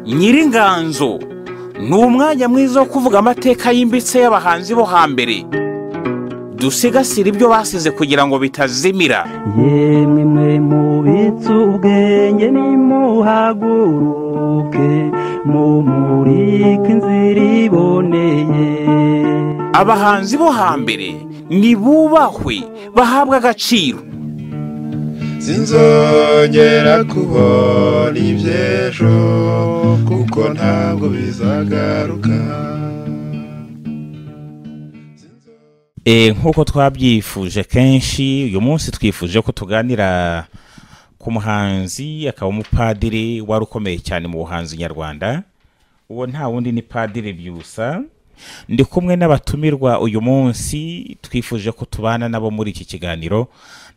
Nyiringanzo ni umwanya mwiza wo kuvuga amateka yimbitse y'abahanzi bo hambere, dusigasira ibyo basize kugira ngo bitazimira. Yemwe mwe mubitse ubwenge nimuhaguruke, mumurike inzira iboneye. Abahanzi bo hambere nibubahwe, bahabwa agaciro. Sinzongera kubona iby'ejo kuko ntabwo bizagaruka. Nk'uko twabyifuje kenshi, uyu munsi twifuje ko tuganira ku muhanzi akaba umupadiri wari ukomeye cyane mu buhanzi nyarwanda. Uwo nta wundi ni Padiri Byusa. Ndi kumwe n'abatumirwa uyu munsi twifuje ko tubana nabo muri iki kiganiro.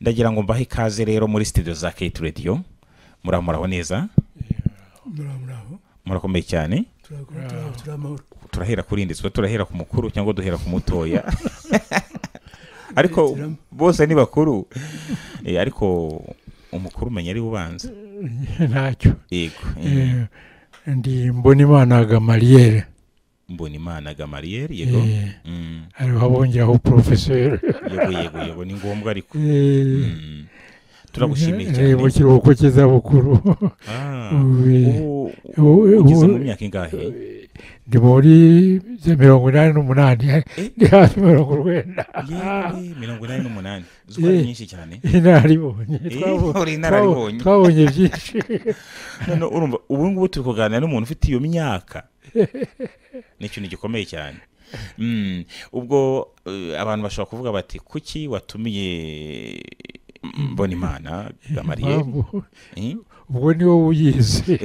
Ndagira ngo mbahe ikaze rero muri studio za KT Radio. Muraho neza? Muraho. Murakomeye cyane? Turahera kuri nditswe, turahera ku mukuru cyangwa duhera ku mutoya? Ariko bose ni bakuru. Ariko umukuru umenya ari ubanza. Ntacyo. Yego. Ndi Mbonimana Gamaliel. Mbonimana Gamaliel, yego. Ari habongeraho professeur. Yego ni ngombwa ariko. Turagushimiye cyane. Mu kiruhuko cy'izabukuru. Ugeze mu myaka ingahe? Ndi muri 88, ndi hafi 90. Yewe, 88. Zuba nyinshi cyane. Inararibonye. Twabonye byinshi. None urumva ubu ngubu turi kuganira n'umuntu ufite iyo myaka. Ni ikintu gikomeye cyane. Ubwo abantu bashobora kuvuga bati kuki watumiye Mbonimana Gamaliel? Ubwo ni wowe uyizi.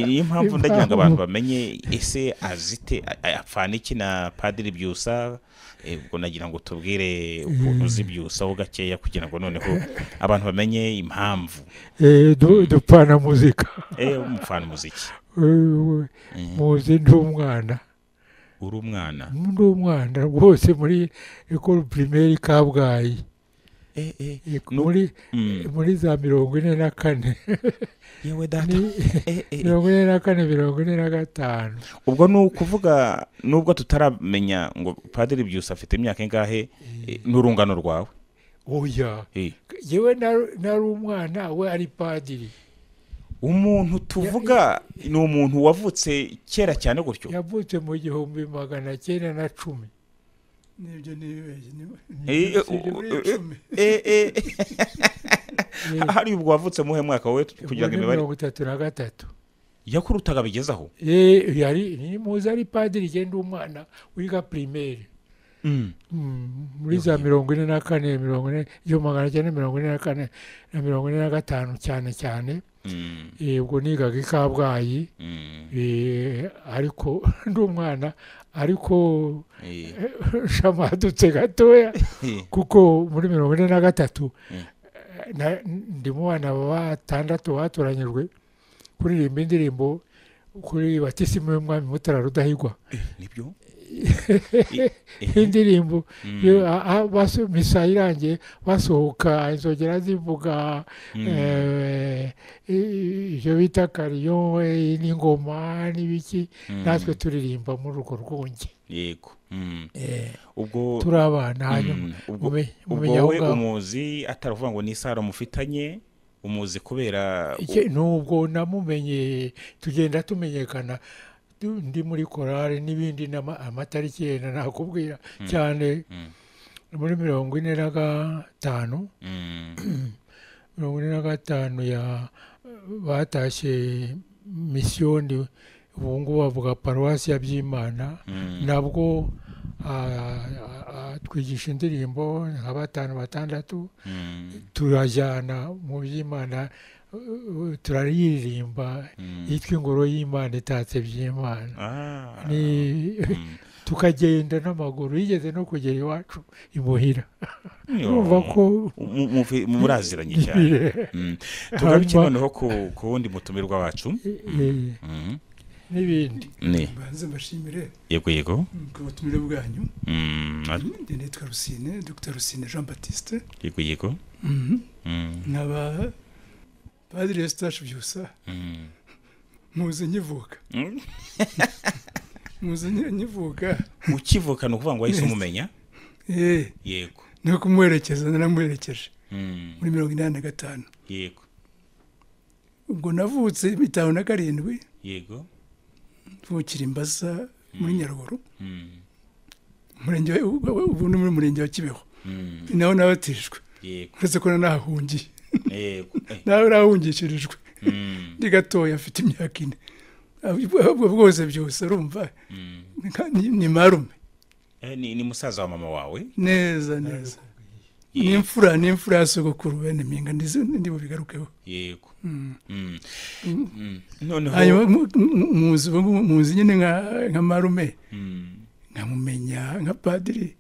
Niyo mpamvu ndagira ngo abantu bamenye ese azite apfana iki na Padiri Byusa. Ubwo nagira ngo tubwire ukuntu uzi Byusa ho gakeya kugira ngo noneho abantu bamenye impamvu. Dupfana muzika. Umupfana muziki. Muzi ndi umwana. Uri umwana? Ndi umwana rwose muri école primaire Kabgayi. Muri za 44. Yewe data. 44, 45. Ubwo ni ukuvuga nubwo tutaramenya ngo Padiri Byusa afite imyaka ingahe, n'urungano rwawe? Oya. Yewe nari umwana, we ari padiri. Umuntu tuvuga ni umuntu wavutse kera cyane gutyo? Yavutse mu 1910. Nibyo nibeshye. Hari ubwo wavutse muhe mwaka wowe kugira ngo imibare? 33. Yakurutaga bigezaho? Yari ni muzi ari padiri, genda umwana wiga primaire. Muri za 44, 1944 na 45 cyane cyane. Ubwo nigaga i Kabgayi. Ariko ndi umwana, ariko shamadutse gatoya kuko muri 43 ndi mu bana batandatu batoranyijwe kuririmba indirimbo kuri batisimu y'umwami Mutara Rudahigwa. Nibyo? Indirimbo misa irangiye basohoka inzogera zivuga, ibyo bita kariyo n'ingoma n'ibiki, natwe turirimba muri urwo rwunge. Yego. Ubwo turi abana. Hanyuma ubwo wowe umuzi ataravuga ngo ni isaro mufitanye, umuzi kubera nubwo namumenye tugenda tumenyekana ndi muri korale n'ibindi amatariki yenda nakubwira cyane. Muri 45, 45 ya batashye misiyoni, ubu ngubu bavuga paruwasi ya Byimana. Nabwo twigisha indirimbo nka 5, 6, turajyana mu Byimana turaririmba yitwa Ingoro y'Imana itatse Byimana. Tukagenda n'amaguru, yigeze no kugera iwacu imuhira. Urumva ko muraziranye cyane. Tugaruke noneho ku wundi mutumirwa wacu. N'ibindi. Mbanze mbashimire. Yego yego. Ku butumire bwanyu. Njye nitwa Rusine, Dr Rusine Jean Baptiste. Yego yego. Nkaba Padiri Eustache Byusa. Muzi nkivuka. Muzi nkivuka. Ukivuka ni ukuvuga ngo wahise umumenya? Yego. Ni kumuherekeza, naramuherekeje. Muri 85. Yego. Ubwo navutse 57. Yego. Mvukira Imbasa muri Nyaruguru. Umurenge ubu ni muri murenge wa Kibeho. Naho nabatijwe. Yego. Uretse ko nahahungiye. Yego. Nawe narahungishirijwe. Ndi gatoya afite imyaka 4. Ubwo bwose byose urumva. Ni marume. Ni musaza wa mama wawe? Neza neza. Ni imfura ya sogokuru bene Mpinga ndi bubigarukeho. Yego. Noneho hanyuma muzi nyine nka marume. Nkamumenya nka padiri.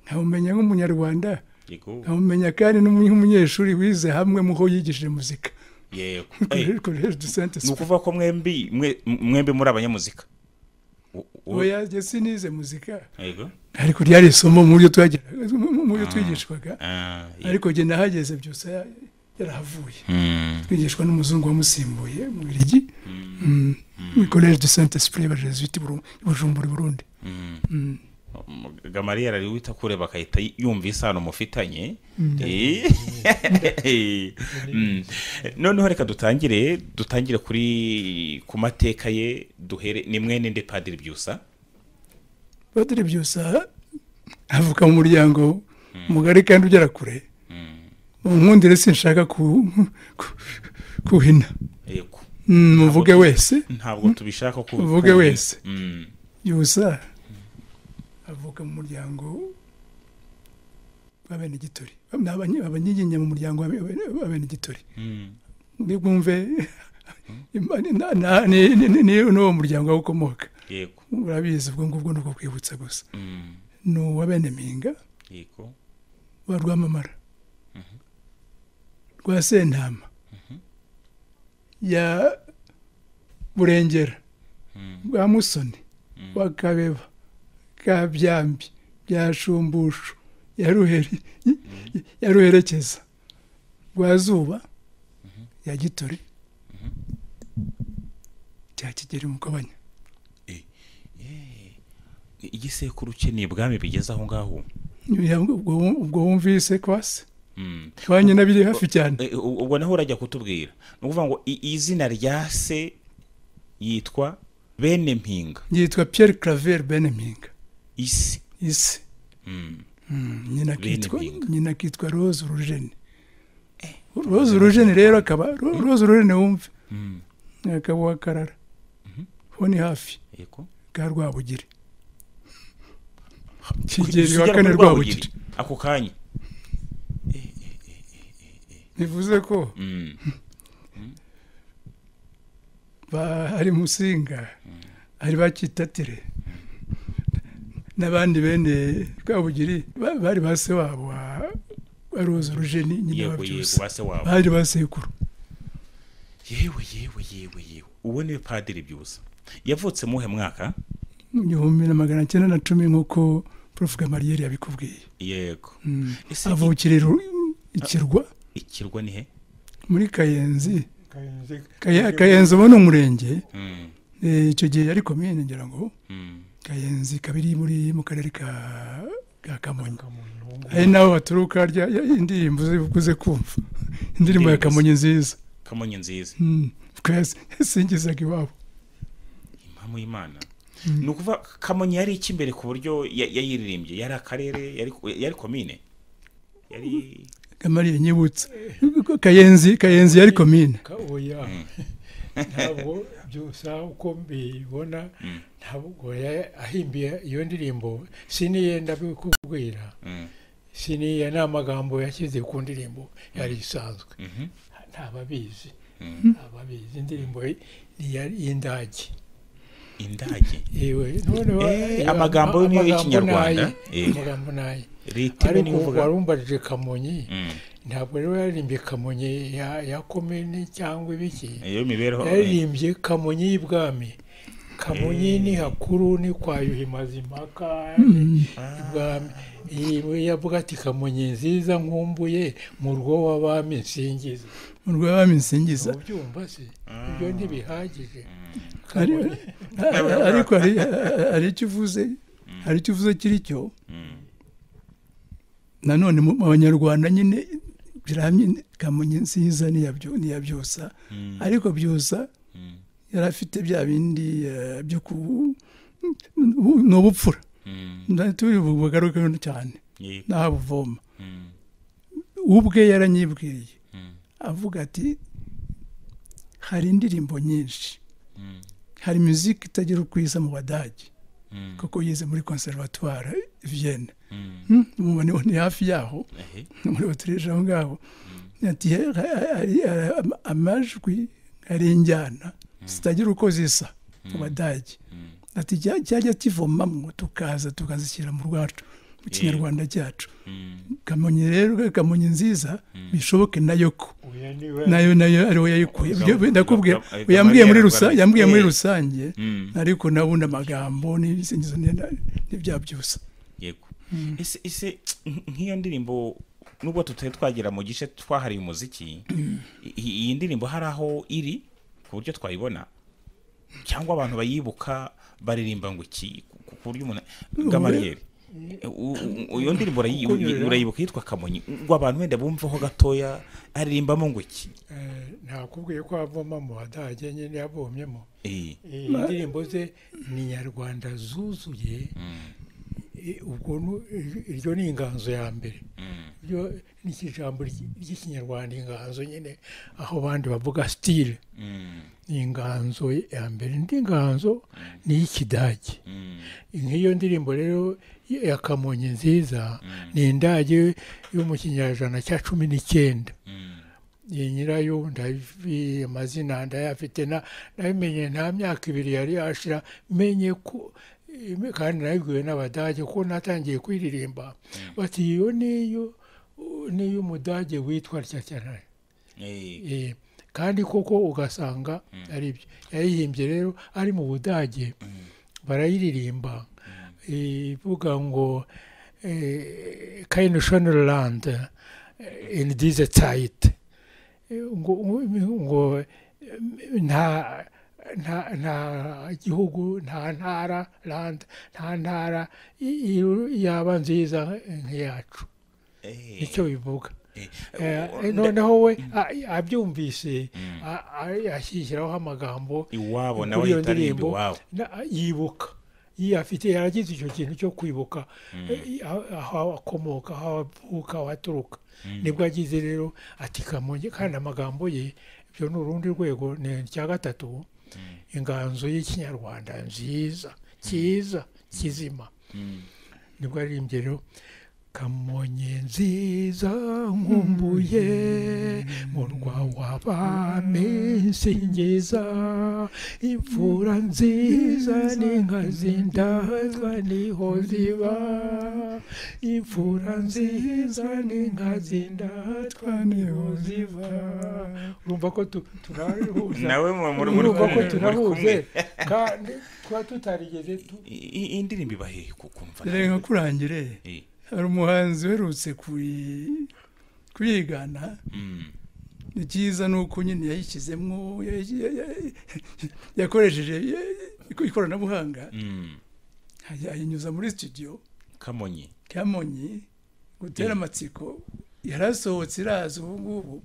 Nkamumenya nk'umunyarwanda. Yego. Nkamumenya kandi n'umunyeshuri wize hamwe muho yigishije muzika. Yego. Collège de Saint-Esprit. Ni ukuvuga ko mwembi muri abanyamuzika. Oya, jye sinize muzika. Yego. Ariko ryari isomo mu buryo twigishwaga. Ariko jye nahageze byose yarahavuye. Twigishwa n'umuzungu wamusimbuye mu Bubiligi. Muri Collège de Saint-Esprit y'Abajesuite Bujumbura Burundi. Gamaliel ari wita kure bakahita yumva isano mufitanye. Noneho reka dutangire kuri ku mateka ye, duhere ni mwene nde Padiri Byusa? Padiri Byusa avuka mu muryango mugari kandi ugera kure. Nkundire sinshaka kuhina. Yego. Muvuge wese. Ntabwo tubishaka ko uvuge wese. Byusa avuka mu muryango w'abene Gitori. Abanyiginya mu muryango w'abene Gitori. Ndibwumve ni n'uwo muryango aho ukomoka. Yego. Urabizi ubwo ngubwo nuko kwibutsa gusa. Ni uw'abene Mpinga. Yego. Wa Rwamamara. Rwa Sentama. Ya Burengera. Rwa Musoni. Wa Kabeba. Ka Byambi, bya Shumbushu, ya Ruheri, ya Ruherekeza, rwa Zuba, ya Gitori, cya Kigeli Mukobanya. Igisekuru cye ni ibwami bigeze aho ngaho. Ubwo wumvise kwase kwa nyina biri hafi cyane. Ubwo naho urajya kutubwira. Ni ukuvuga ngo izina rya se yitwa Bene Mpinga. Yitwa Pierre Claver Bene Mpinga. Isi. Isi. Nyina kitwa Rose Urujeni. Rose Urujeni rero akaba Rose Urujeni wumve. Akaba wa Karara. Ho ni hafi. Yego. Ka Rwabugiri. Kigeli wa kane Rwabugiri. Ako kanya. Bivuze ko ari Musinga, ari Bakitatire n'abandi bene Rwabugiri bari base wabo wa Rose Urujeni nyina wa Byusa. Bari basekuru. Yewe yewe yewe yewe. Uwo ni Padiri Byusa. Yavutse muhe mwaka? 1910 nkuko Prof Gamaliel yabikubwiye. Yego. Avukira Ikirwa. Ikirwa ni he? Muri Kayenzi. Kayenzi ubu ni umurenge. Icyo gihe yari komine ngira ngo. Kayenzi kabiri muri mu karere ka Kamonyi. Ari naho baturuka indirimbo uze kumva. Indirimbo ya Kamonyi nziza. Kamonyi nziza. Yasingizaga iwabo. Impamo y'Imana. Ni ukuvuga Kamonyi yari iki imbere ku buryo yayiririmbye? Yari akarere, yari komine. Yari Gamaliel nyibutsa. Kayenzi yari komine. Oya. Ntabwo Byusa uko mbibona ntabwo ahimbiye iyo ndirimbo, siniyenda bikubwira. Siniya ni amagambo yashyize ku ndirimbo yari isanzwe. Ntababizi. Ababizi indirimbo ni y'indage. Indage. Yewe noneho amagambo niyo y'ikinyarwanda. Amagambo naye ariko warumbarije Kamonyi, ntabwo rero yaririmbye Kamonyi ya komini cyangwa ibiki, yaririmbye Kamonyi y'ibwami. Kamonyi ni hakuru, ni kwa Yuhi Mazimpaka ibwami. Yavuga ati Kamonyi nziza nkumbuye mu rwo w'abami nsingiza. Mu rwo w'abami nsingiza. Ubyumva se ibyo ntibihagije. Ariko hari icyo uvuze, hari icyo uvuze kiri cyo. Nanone mu Banyarwanda nyine biramye Kamonyi nziza niya Byusa, ariko Byusa yari afite bya bindi byo n'ubupfura. Turi bugaruke cyane n'aho buvoma. Ubwe yaranyibwiriye avuga ati hari indirimbo nyinshi, hari muziki itagira uko isa mu Badage, kuko yize muri conservatoire Vienne, ni hafi yaho muri Autriche aho ngaho. Ati hari amajwi, hari injyana zitagira uko zisa mu Badage. Ati cyajya kivomamwo tukaza tukazishyira mu rwacu, mu Kinyarwanda cyacu. Kamonyi rero, Kamonyi nziza bishoboke nayo ko nayo ari we yayikuye. Ndakubwira yambwiye muri rusange, yambwiye muri rusange, ariko nabundi amagambo n'ibisingizo n'ibya Byusa. Yego. Ese nk'iyo ndirimbo nubwo tutari twagera mu gice twahariye umuziki, iyi ndirimbo hari aho iri ku buryo twayibona cyangwa abantu bayibuka baririmba ngo iki ku buryo umuntu Gamariyeri iyo ndirimbo urayibuka yitwa Kamonyi, ngo abantu wenda bumvaho gatoya aririmbamo ngo iki? Nakubwiye ko avoma mu Badage nyine yavomyemo. Indirimbo ze ni nyarwanda zuzuye. Ubwo iryo ni inganzo ya mbere, iryo ni ijambo ry'ikinyarwanda inganzo nyine, aho abandi bavuga style. Ni inganzo ya mbere. Indi nganzo ni iy'ikidage. Nk'iyo ndirimbo rero ya Kamonyi nziza ni indage yo mu kinyejana cya 19. Nyirayo ndabi amazina ndayafite, nabimenye nta myaka ibiri yari yashira menye ko, kandi nabibwiwe n'Abadage ko natangiye kuririmba bati iyo niyo umudage witwa Tyatyana. Kandi koko ugasanga ari byo yayihimbye. Rero ari mu Budage barayiririmba ivuga ngo keine schöne Land in dieser Zeit, ngo nta gihugu, nta ntara, land, nta ntara yaba nziza nk'iyacu. Nicyo bivuga. Noneho we abyumvise ashyiraho amagambo iwabo, nawe yitaririmba iwabo, yibuka afite yaragize icyo kintu cyo kwibuka aho akomoka, aho avuka, aho aturuka. Nibwo agize rero ati Kamonyi, kandi amagambo ye ibyo ni urundi rwego, ni icya gatatu, inganzo y'ikinyarwanda nziza cyiza kizima. Nibwo aririmbye rero Kamonyi nziza nkumbuye murwa w'abami nsingiza, imfura nziza n'inka z'indatwa niho ziba, imfura nziza n'inka z'indatwa niho ziva. Urumva ko tunahuza, nawe urumva ko tunahuze kandi kuba tutarigeze iyi ndirimbo ibahe kumva. Reka nkurangire, hari umuhanzi uherutse kuyigana. Ni cyiza nuko nyine yayishyizemo, yakoresheje ikoranabuhanga, ayinyuza muri studio Kamonyi gutera amatsiko. Yarasohotse iraza ubu ngubu,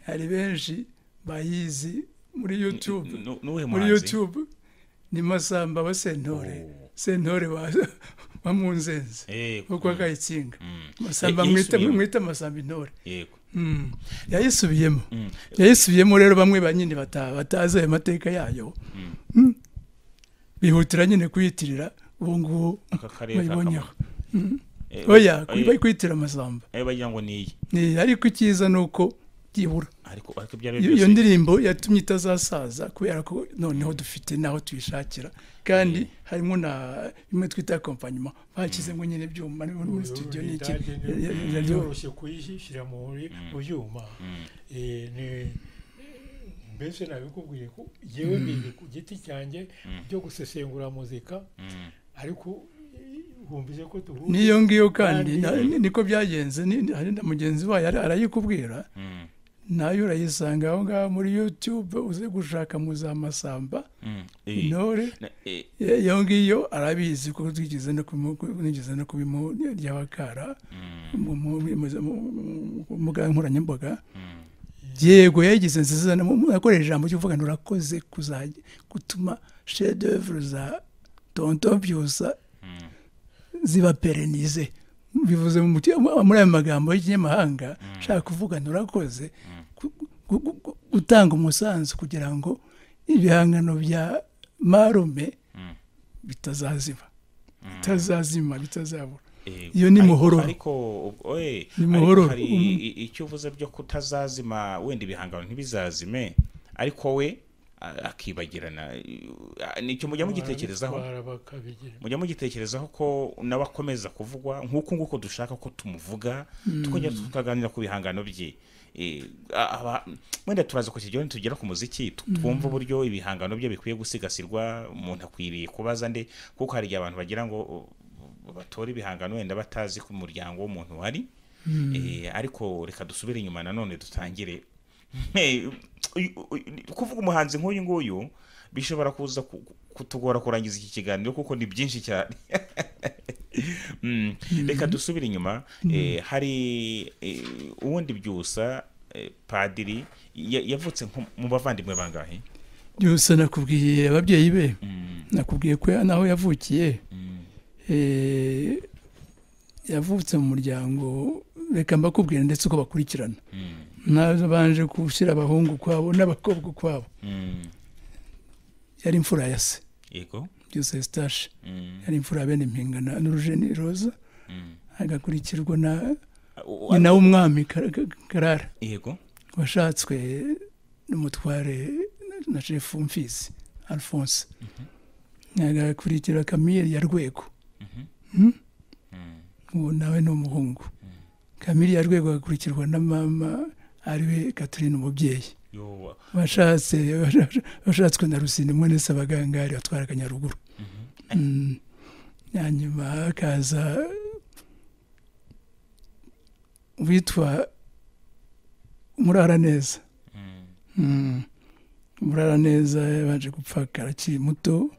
hari benshi bayizi muri YouTube. Muri YouTube ni Masamba wa Sentore, Sentore wa Munzenze kuko akayitsinga. Masamba mwita Masamba intore. Yayisubiyemo. Yayisubiyemo rero bamwe ba nyine batazi ayo mateka yayo, bihutira nyine kuyitirira ubu ngubu bayibonyeho. Oya, kuyitira Masamba bagira ngo niyi. Ariko icyiza ni uko Byibura ariko ibyo ari iyo byose ndirimbo yatumye itazasaza, kubera ko noneho dufite n'aho tuyishakira, kandi harimo na bimwe twita accompagnement bashyizemo nyine ibyuma muri studio n'iki. Byoroshye kuyishyira mu byuma. Mbese nabikubwiye ko yewe mbizi ku giti cyanjye byo gusesengura muzika, ariko wumvise ko duhuye n'iyo ngiyo, kandi niko byagenze. Hari na mugenzi wayo arayikubwira, nayo urayisanga aho ngaho muri YouTube, uze gushaka Muzamasamba intore. Iyo ngiyo arabizi kuko twigeze no kubimu ry'abakara mu mbuga nkoranyambaga. Yego, yayigize nziza, akoresha ijambo ryo kuvuga ngo urakoze kuzajya gutuma chef d'oeuvre za Tonton Byusa ziba perenize. Bivuze muri ayo magambo y'ikinyamahanga, nshaka kuvuga nturakoze gutanga umusanzu kugira ngo ibihangano bya marume bitazazima, bitazabura. Iyo ni muhororo. Ariko ni muhororo. Hari icyo uvuze byo kutazazima, wenda ibihangano ntibizazime, ariko we akibagirana. Nicyo mujya mugitekerezaho, mujya mugitekerezaho ko nawe akomeza kuvugwa nk'uko nguko dushaka ko tumuvuga, tukongera tukaganira ku bihangano bye. Wenda turaza ku kigero tugera ku muziki, twumva uburyo ibihangano bye bikwiye gusigasirwa, umuntu akwiriye kubaza nde, kuko hari igihe abantu bagira ngo batore ibihangano wenda batazi ku muryango w'umuntu wari. Ariko reka dusubire inyuma nanone dutangire kuvuga umuhanzi nk'uyu nguyu bishobora kuza kutugora kurangiza iki kiganiro kuko ni byinshi cyane. Reka dusubire inyuma. Hari uwundi Byusa padiri yavutse mu bavandimwe bangahe? Byusa nakubwiye ababyeyi be, nakubwiye ko naho yavukiye. Yavutse mu muryango, reka mbakubwire ndetse uko bakurikirana. Nabanje gushyira abahungu kwabo n'abakobwa kwabo. Yari imfura ya se. Yego. Byusa Eustache. Yari imfura bene Mpinga na Rujeni Roza. Agakurikirwa na nyina w'umwami Karara. Yego. Washatswe n'umutware na chef Mfizi Alphonse. Agakurikira Camille ya Rwego. Uwo nawe ni umuhungu. Camille ya Rwego agakurikirwa na mama ariwe Catherine umubyeyi. Washatswe na Rusine mwene Sabagangari watwaraga Nyaruguru. Hanyuma hakaza witwa Muraraneza. Muraraneza yabanje gupfa akiri muto,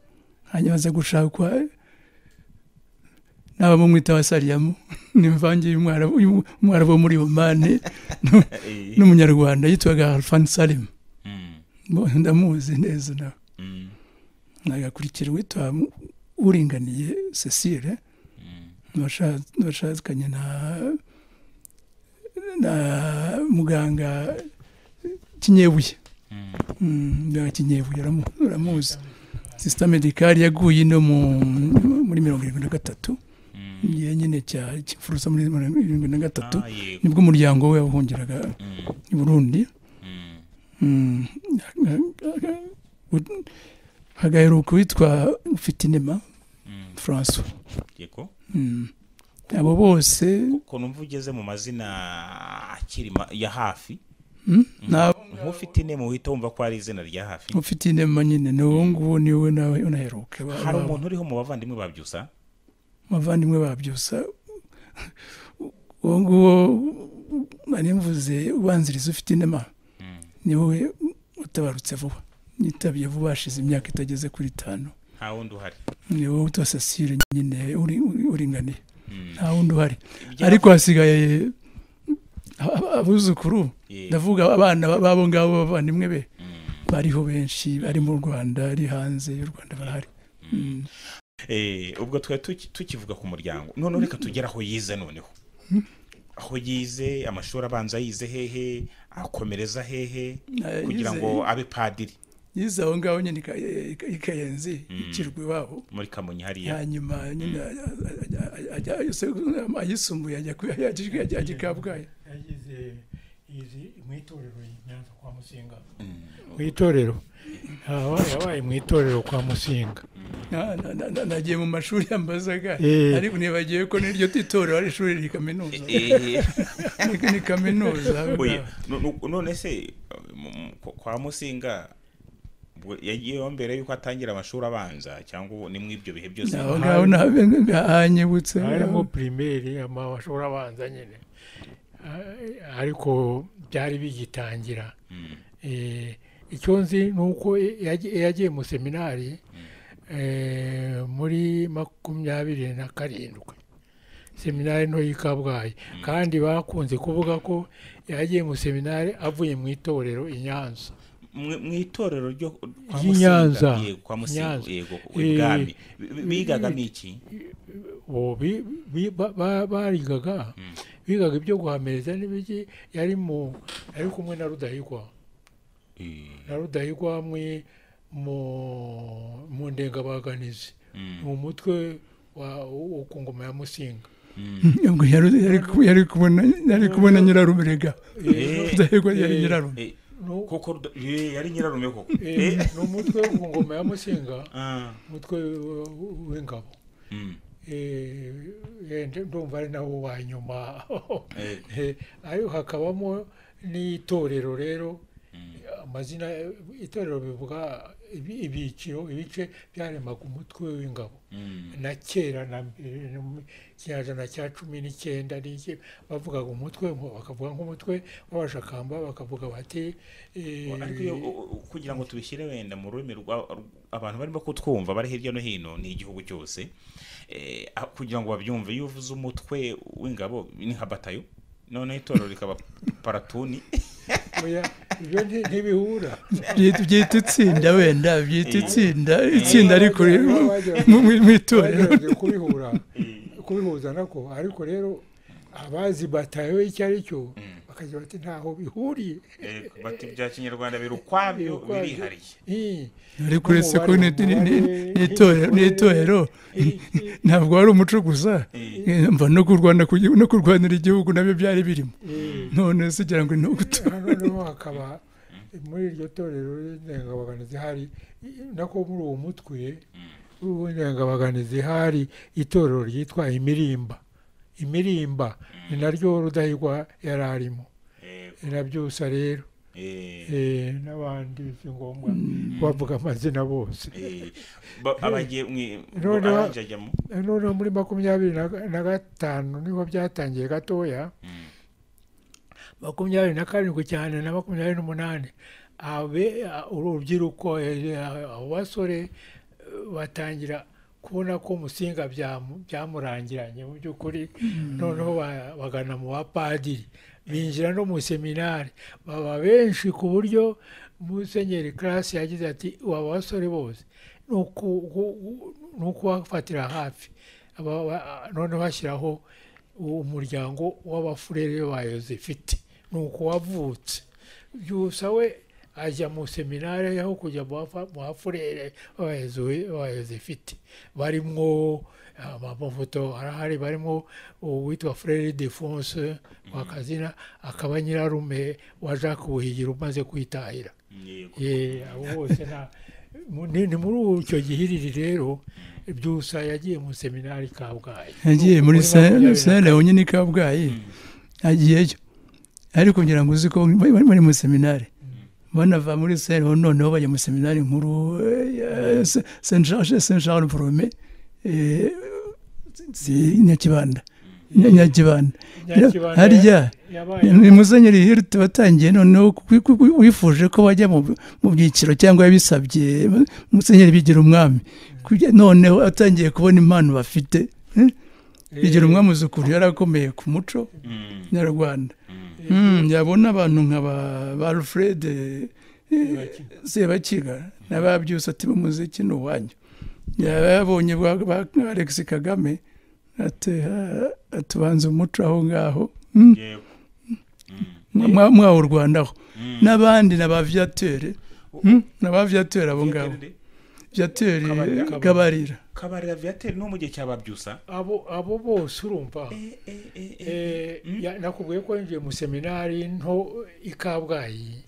hanyuma aza gushakwa n'abamwita Wasariyamu, ni imvange y'umwarabu wo muri Omani n'umunyarwanda yitwaga Alfan Salim. Ndamuzi neza nawe. Nagakurikira witwa Uringaniye Cecile, washakanye na muganga Kinyebuye. Muganga Kinyebuye uramuzi. Sisita medikari yaguye ino muri 73. Ye nyine cya cy'imfurusa muri 73, nibwo umuryango we wahungiraga i Burundi. Hagaheruka witwa Ufitinema François. Yego. Abo bose ko numva ugeze mu mazina akiri ya hafi. Nk'Ufitinema uhita wumva ko ari izina rya hafi. Ufitinema nyine ni uwo nguwo, niwe nawe unaheruka. Hari umuntu uriho mu bavandimwe ba Byusa? Abavandimwe ba Byusa uwo nguwo nari mvuze ubanziriza Ufitinema, ni wowe utabarutse vuba, yitabye vuba, hashize imyaka itageze kuri 5. Nta wundi uhari. Ni wowe witwa Cecile nyine uringaniye. Nta wundi uhari. Ariko hasigaye abuzukuru, ndavuga abana babo ngabo bavandimwe be bariho benshi, bari mu Rwanda, ari hanze y'u Rwanda barahari. Ubwo twari tukivuga ku muryango, none reka tugere aho yize noneho. Aho yize amashuri abanza yize hehe, akomereza hehe kugira ngo abe padiri? Yize aho ngaho nyine i Kayenzi, ikirwa iwabo muri Kamonyi hariya. Hanyuma nyine ayisumbuye ajya i Kabgayi. Yagize Izi mu itorero i Nyanza kwa Musinga. Mu itorero yabaye mu itorero kwa Musinga. Nagiye mu mashuri yambazaga, ariko nibagiwe ko n'iryo itorero ari ishuri rya kaminuza. Ni kaminuza. None se kwa Musinga yagiyeho mbere yuko atangira amashuri abanza cyangwa ni mu ibyo bihe byose? Aho ngaho hanyibutse harimo primaire, amashuri abanza nyine, ariko byari bigitangira. Icyo nzi ni uko yagiye mu seminari muri 27, seminari nto y'i Kabgayi. Kandi bakunze kuvuga ko yagiye mu seminari avuye mu itorero i Nyanza. Mu itorero ryo kwa Nyanza, kwa Musinga, yego, ibwami bigagamo iki? Barigaga bigaga ibyo guhamiriza n'ibiki. Yari ari kumwe na Rudahigwa, mu ndengabaganizi, mu mutwe wo ku ngoma ya Musinga. Yari kubona nyirarume rega. Rudahigwa yari nyirarume. Koko yari nyirarume koko. Ni umutwe wo ku ngoma ya Musinga, umutwe w'ingabo. Ndumva ari nawo wa nyuma. Ariko hakabamo n'itorero rero, amazina itorero bivuga ibiciro, ibice byaremaga umutwe w'ingabo. Na kera na mbere mu kinyejana cya 19 n'iki bavugaga umutwe, bakavuga nk'umutwe w'abashakamba, bakavuga bati ariko kugira ngo tubishyire wenda mu rurimi abantu barimo kutwumva bari hirya no hino ni igihugu cyose, kugira ngo babyumve, iyo uvuze umutwe w'ingabo ni nka batayo, noneho itorero rikaba paratuni. Ibyo ntibihura. Byita itsinda wenda, byita itsinda ariko mu itorero kubihuza nako. Ariko rero abazi batayo icyo ari cyo bakagira bati ntaho bihuriye, bati bya kinyarwanda biri ukwabyo, birihariye. Ariko uretse ko n'itorero ntabwo wari umuco gusa, mva no kurwana no kurwanira igihugu nabyo byari birimo. None se kugira ngo ni noneho hakaba muri iryo torero ry'indengabaganizi hari nako muri uwo mutwe w'indengabaganizi hari itorero ryitwa Imirimba. Imirimba ni naryo Rudahigwa yari arimo, ni na Byusa rero n'abandi, si ngombwa bavuga amazina bose. Noneho muri 25 niho byatangiye gatoya, 27 cyane na 28, urubyiruko, abo basore batangira kubona ko Musinga byamurangiranye mu by'ukuri. Noneho bagana mu bapadiri, binjira no mu seminari, baba benshi ku buryo Musenyeri Classe yagize ati aba basore bose ni ukubafatira hafi. Noneho bashyiraho umuryango w'abafurere ba Yozefiti, ni uko wavutse. Byusa we ajya mu seminari aho kujya mu bafurere ba Yozefiti, barimwo amafoto arahari, barimo uwitwa Frere Defonse wa Kazina, akaba nyirarume wa Jacques Buhigiro umaze kwitahira. Abo bose ni muri icyo gihiriri rero Byusa yagiye mu seminari Kabgayi. Yagiye muri Saint Leon ni Kabgayi, agiyeyo. Ariko ngira ngo uzi ko bari mu seminari, banava muri Saint Leon noneho bajya mu seminari nkuru Saint Charles Borromée Nyakibanda. Harya ni Musenyeri Hirt watangiye noneho wifuje ko bajya mu byiciro cyangwa yabisabye Musenyeri Bigira Umwami, noneho atangiye kubona impano bafite. Bigira Umwami uzi ukuntu yarakomeye ku muco nyarwanda. Yabona abantu nka ba Alfred Sebakiga n'ababyusa ati muziki ni uwanyu. Yabonye ba Alex Kagame ati atubanza umuco aho ngaho mwawo u Rwanda aho n'abandi n'abaviateur abo ngabo. Viateur Kabarira. Kabarira Viateur no mu gihe cyababyusa. Abo bose urumva. Nakubwiye ko yinjiye mu seminari nto i Kabgayi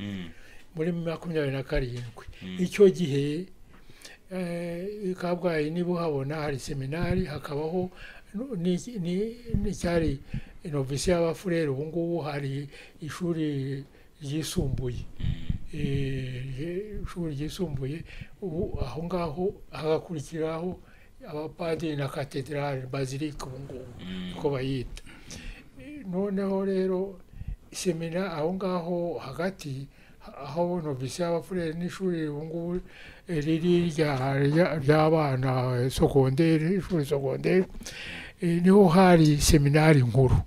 muri 27. Icyo gihe i Kabgayi niba uhabona hari seminari, hakabaho n'icyari novisi y'abafurere, ubu ngubu hari ishuri ryisumbuye. Ishuri ryisumbuye ubu aho ngaho hagakurikiraho abapadiri na katedrali bazilike ubu ngubu niko bayita. Noneho rero semina aho ngaho hagati aho novisi y'abafurere n'ishuri ubu ngubu riri ry'abana sokonderi, ishuri sokonderi, niho hari seminari nkuru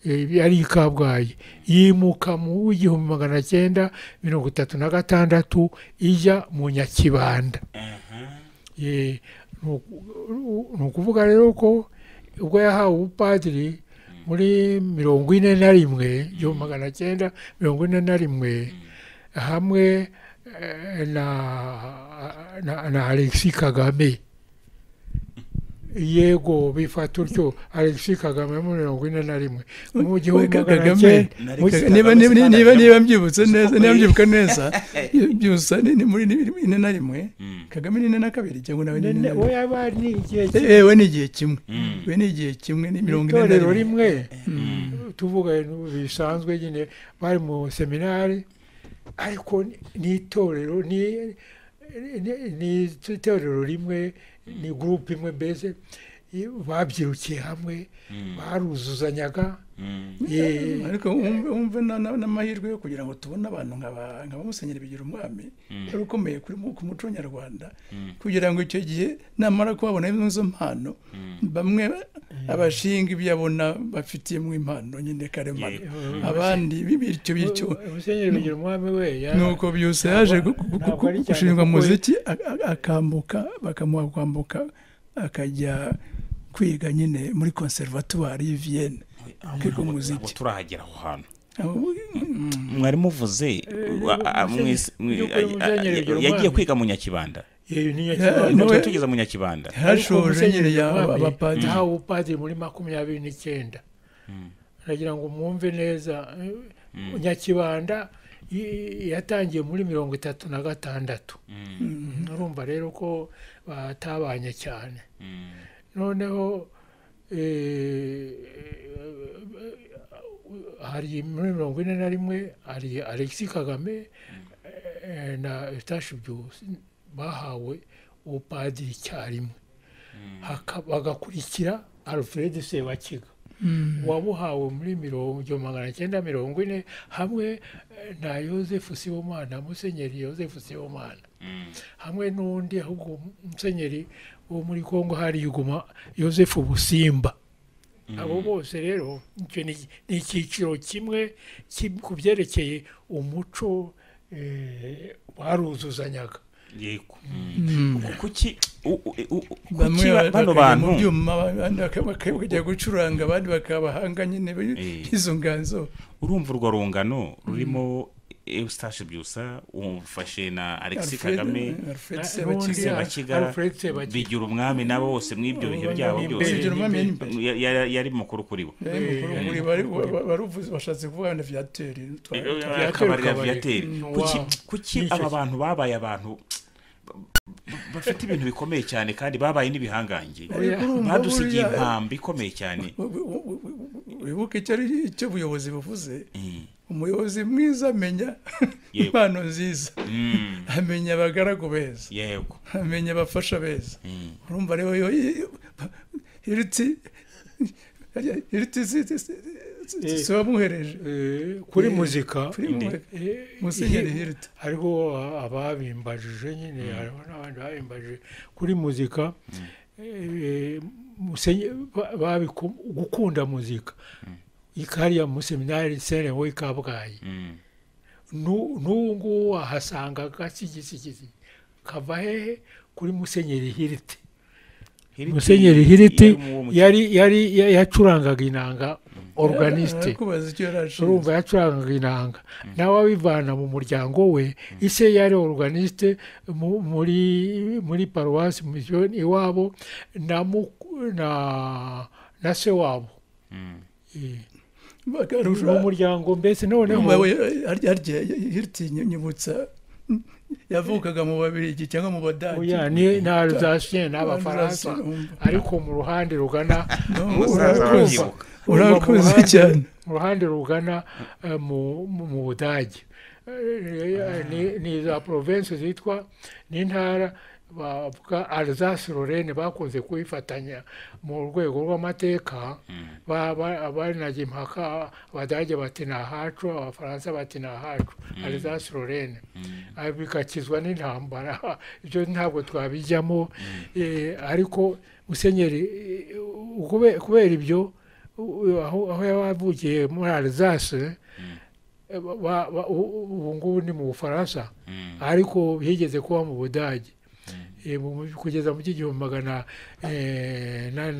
yari i Kabgayi. Yimuka mu 1936 ijya mu Nyakibanda. Ni ukuvuga rero ko ubwo yahawe ubupadiri muri 41, 1941, hamwe na Alexis Kagame. Yego bifata utyo Alexis Kagame muri 41 mu 1900. Niba mbyibutse neza, niba mbyibuka neza, byusa ni muri 41, Kagame ni 42 cyangwa nawe ni 41. Oya bari ni igihe kimwe. We ni igihe kimwe. We ni igihe kimwe ni 41 rimwe. Tuvuga bisanzwe nyine bari mu seminari, ariko ni itorero ni itorero rimwe, ni groupe imwe mbese babyirukiye hamwe, baruzuzanyaga. Ariko wumve n'amahirwe yo kugira ngo tubone abantu nka Musenyeri Bigirumwami yari ukomeye ku muco nyarwanda, kugira ngo icyo gihe namara kubabona izo mpano, bamwe abashinga ibyo abona bafitiyemo impano nyine karemano, abandi bityo bityo. Musenyeri Bigirumwami we nuko byose yaje gushinga muziki, akambuka, bakamuha kwambuka akajya kwiga nyine muri conservatoire y'i Vienne. Ntabwo turahagera aho hantu mwari muvuze. Yagiye kwiga mu Nyakibanda. Tugeze mu Nyakibanda hashoje nyine abapadiri. Yahawe ubupadiri muri 29. Nagira ngo mwumve neza, Nyakibanda yatangiye muri 36. Urumva rero ko batabanye cyane. Noneho hari muri 41 hari Alexis Kagame na Eustache Byusa bahawe ubupadiri icyarimwe, bagakurikira Alfred Sebakiga wabuhawe muri 1940 hamwe na Yozefu Sibomana, Musenyeri Yozefu Sibomana, hamwe n'undi ahubwo Musenyeri wo muri Kongo hari Iguma Yozefu Busimba. Abo bose rero icyo ni icyiciro kimwe ku byerekeye umuco, baruzuzanyaga. Yego. Kuki bano bantu mu byuma, abandi bakajya gucuranga, abandi bakabahanga nyine izo nganzo. Urumva urwo rungano rurimo Eustache Byusa, umufashe na Alexis Kagame, Sebakiga, Bigirumwami nabo bose mw'ibyo bihe byabo byose yari mukuru kuri bo. Baruvuze bashatse kuvuga na Viateur, Kabarira Viateur. Kuki aba bantu babaye abantu bafite ibintu bikomeye cyane kandi babaye n'ibihangange, badusigiye impambi ikomeye cyane. Wibuke icyo ubuyobozi buvuze. Umuyobozi mwiza amenya impano nziza, amenya abagaragu beza, amenya abafasha beza. Urumva rero Hiriti si wamuhereje kuri muzika, Musenyeri Hiriti. Hariho ababimbajije nyine, hariho n'abandi babimbajije kuri muzika, gukunda muzika ikariya mu seminari Saint Leon i Kabgayi. N'ubu ngubu wahasanga agasigisigisi kava hehe? Kuri Musenyeri Hiriti. Musenyeri Hiriti yari yacurangaga inanga Organiste. Arakubaza icyo yari ashinzwe. Urumva yacurangaga inanga, nawe abivana mu muryango we. Ise yari organiste muri paruwasi misiyoni iwabo na na se wabo. Mu muryango mbese. Noneho harya Hirti, nyibutsa, yavukaga mu Babirigi cyangwa mu Badage? Oya, ni na Alsacien n'Abafaransa, ariko mu ruhande rugana Umusaza arabyibuka. Urakoze cyane. Mu ruhande rugana mu Budage. Ni za province zitwa, n'intara bavuga Alsace Lorraine, bakunze kuyifatanya mu rwego rw'amateka. Banajya impaka, Abadage bati ni ahacu, Abafaransa bati ni ahacu, Alsace Lorraine. Bigakizwa n'intambara, ibyo ntabwo twabijyamo. Ariko musenyeri kubera ibyo aho yavukiye muri Alsace, ubu ngubu ni mu Bufaransa, ariko higeze kuba mu Budage kugeza mu 1800, 1870 na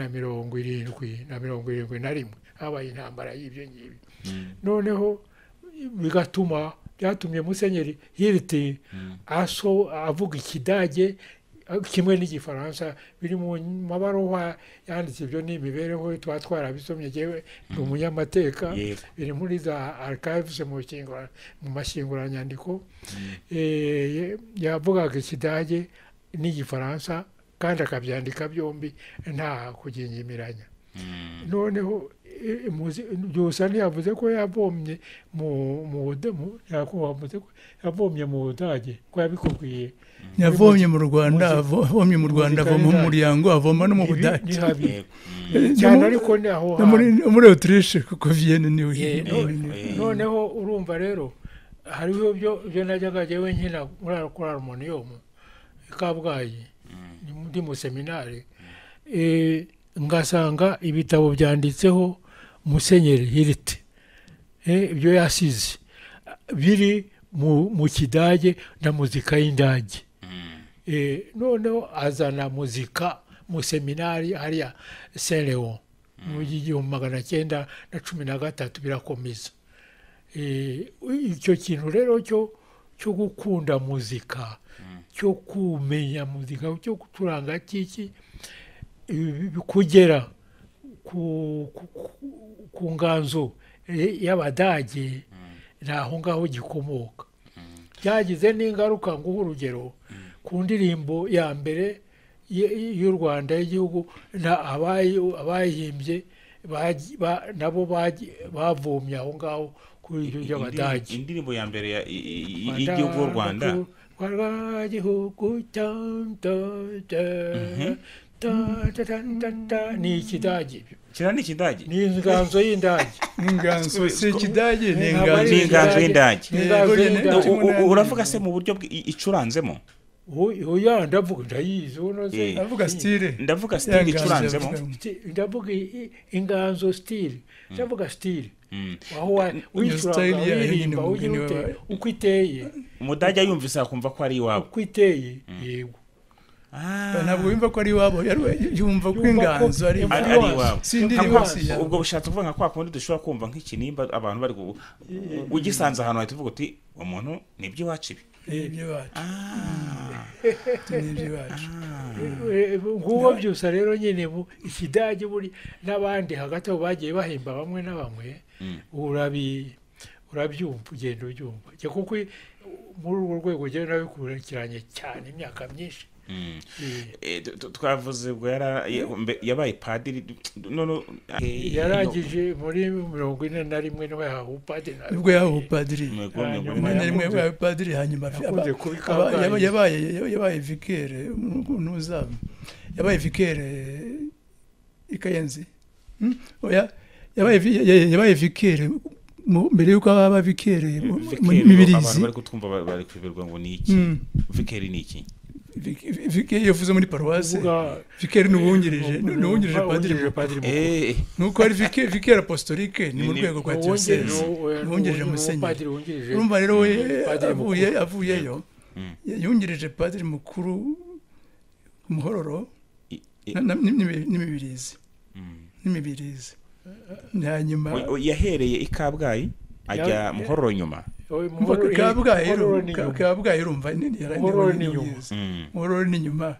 71 habaye intambara y'ibyo ngibyo. Noneho bigatuma, byatumye musenyeri Hirti aso avuga Ikidage kimwe n'Igifaransa, biri mu mabaruwa yanditse. Ibyo ni imibereho, tuba twarabisomye, yewe ni umunyamateka. Biri muri za archives, mu mashyinguranyandiko. Yavugaga Ikidage n'Igifaransa kandi akabyandika byombi nta kugingimiranya. Noneho Byusa ntiyavuze ko yavomye mu yavuze ko yavomye mu Budage, ko yabikubwiye? Yavomye mu Rwanda, avomye mu Rwanda, avoma mu muryango, avoma no mu Ibi Budage. Ni habi cyane, ariko ni aho No muri hantu. No muri Autriche, kuko Vienne niwe. Noneho urumva rero hariho byo najyaga jyewe nkina muri kuri harmonium i Kabgayi, ndi mu seminari, ngasanga ibitabo byanditseho musenyeri Hiriti, ibyo yasize biri mu Kidage na muzika y'Indage. Noneho azana muzika mu seminari hariya Saint Leon mu 1913, birakomeza. Icyo kintu rero cyo gukunda muzika, cyo kumenya muzika, cyo gucuranga kiki, kugera ku nganzo y'Abadage, ni aho ngaho gikomoka. Byagize n'ingaruka. Nguha urugero ku ndirimbo ya mbere y'u Rwanda y'igihugu, na abayihimbye nabo bavomye aho ngaho kuri ibyo by'Abadage. Indirimbo ya mbere y'igihugu y'u Rwanda? Rwanda gihugu ta ta ta ta ta ta ta ta, ni Ikidage. Kiriya ni Ikidage? Ni inganzo y'Indage. Inganzo si Ikidage, ni Ntabwo inganzo. ari Ni inganzo y'Indage. Ni inganzo y'Indage. Uravuga se mu buryo icuranzemo? Oya, ndavuga, ndayizi uno se. Ndavuga style. Ndavuga style Ya nganzo icuranzemo. yavuga. Ndavuga inganzo, style, ndavuga style aho Iyo uyicuranga, style yayo nyine uyiririmba, umugani ugira ute, wabaye. uko iteye. Umudage ayumvise akumva ko ari iwabo. Uko iteye, yego. Ntabwo yumva ko ari iwabo, yumva ko Yumva ko inganzo ari ari iwabo. Si indirimbo, Nka si iya. Ubwo bushatse kuvuga nka kwa kundi dushobora kumva nk'ikinimba, abantu bari ugisanze ahantu wahita uvuga uti umuntu ni iby'iwacu ibi. Ni iby'iwacu, ni iby'iwacu. Nguwo byose rero nyine mu Ikidage buri n'abandi hagati aho bagiye bahimba bamwe na bamwe, urabyumva, ugenda ubyumva. Njye kuko muri urwo rwego ugenda nabikurikiranye cyane imyaka myinshi. Twavuze ubwo yabaye padiri none Yarangije muri 41, niwe yahawe ubupadiri. Nibwo yahawe ubupadiri. Hanyuma 41 yabaye padiri, hanyuma yakunze kuba i Kabgayi. Yabaye vicaire, ntuzaba yabaye vicaire i Kayenzi. Oya, yabaye vicaire mbere y'uko aba vicaire mu Vicaire, abantu Mibirizi. bari kutwumva bari kuyoberwa ngo ni iki. Vicaire ni iki? Vicaire iyo uvuze muri paruwasi, Kuvuga vicaire ni uwungirije padiri. Wungirije padiri mukuru. Nuko ari vicaire apostolique, ni mu rwego rwa diyoseze, wungirije musenyeri. Umupadiri wungirije Urumva rero we Padiri mukuru. avuyeyo yungirije padiri mukuru Muhororo n'Imibirizi. N'imibirizi. Hanyuma yahereye i Kabgayi ajya Muhororo nyuma. Kabgayi urumva Muhororo ni nyuma.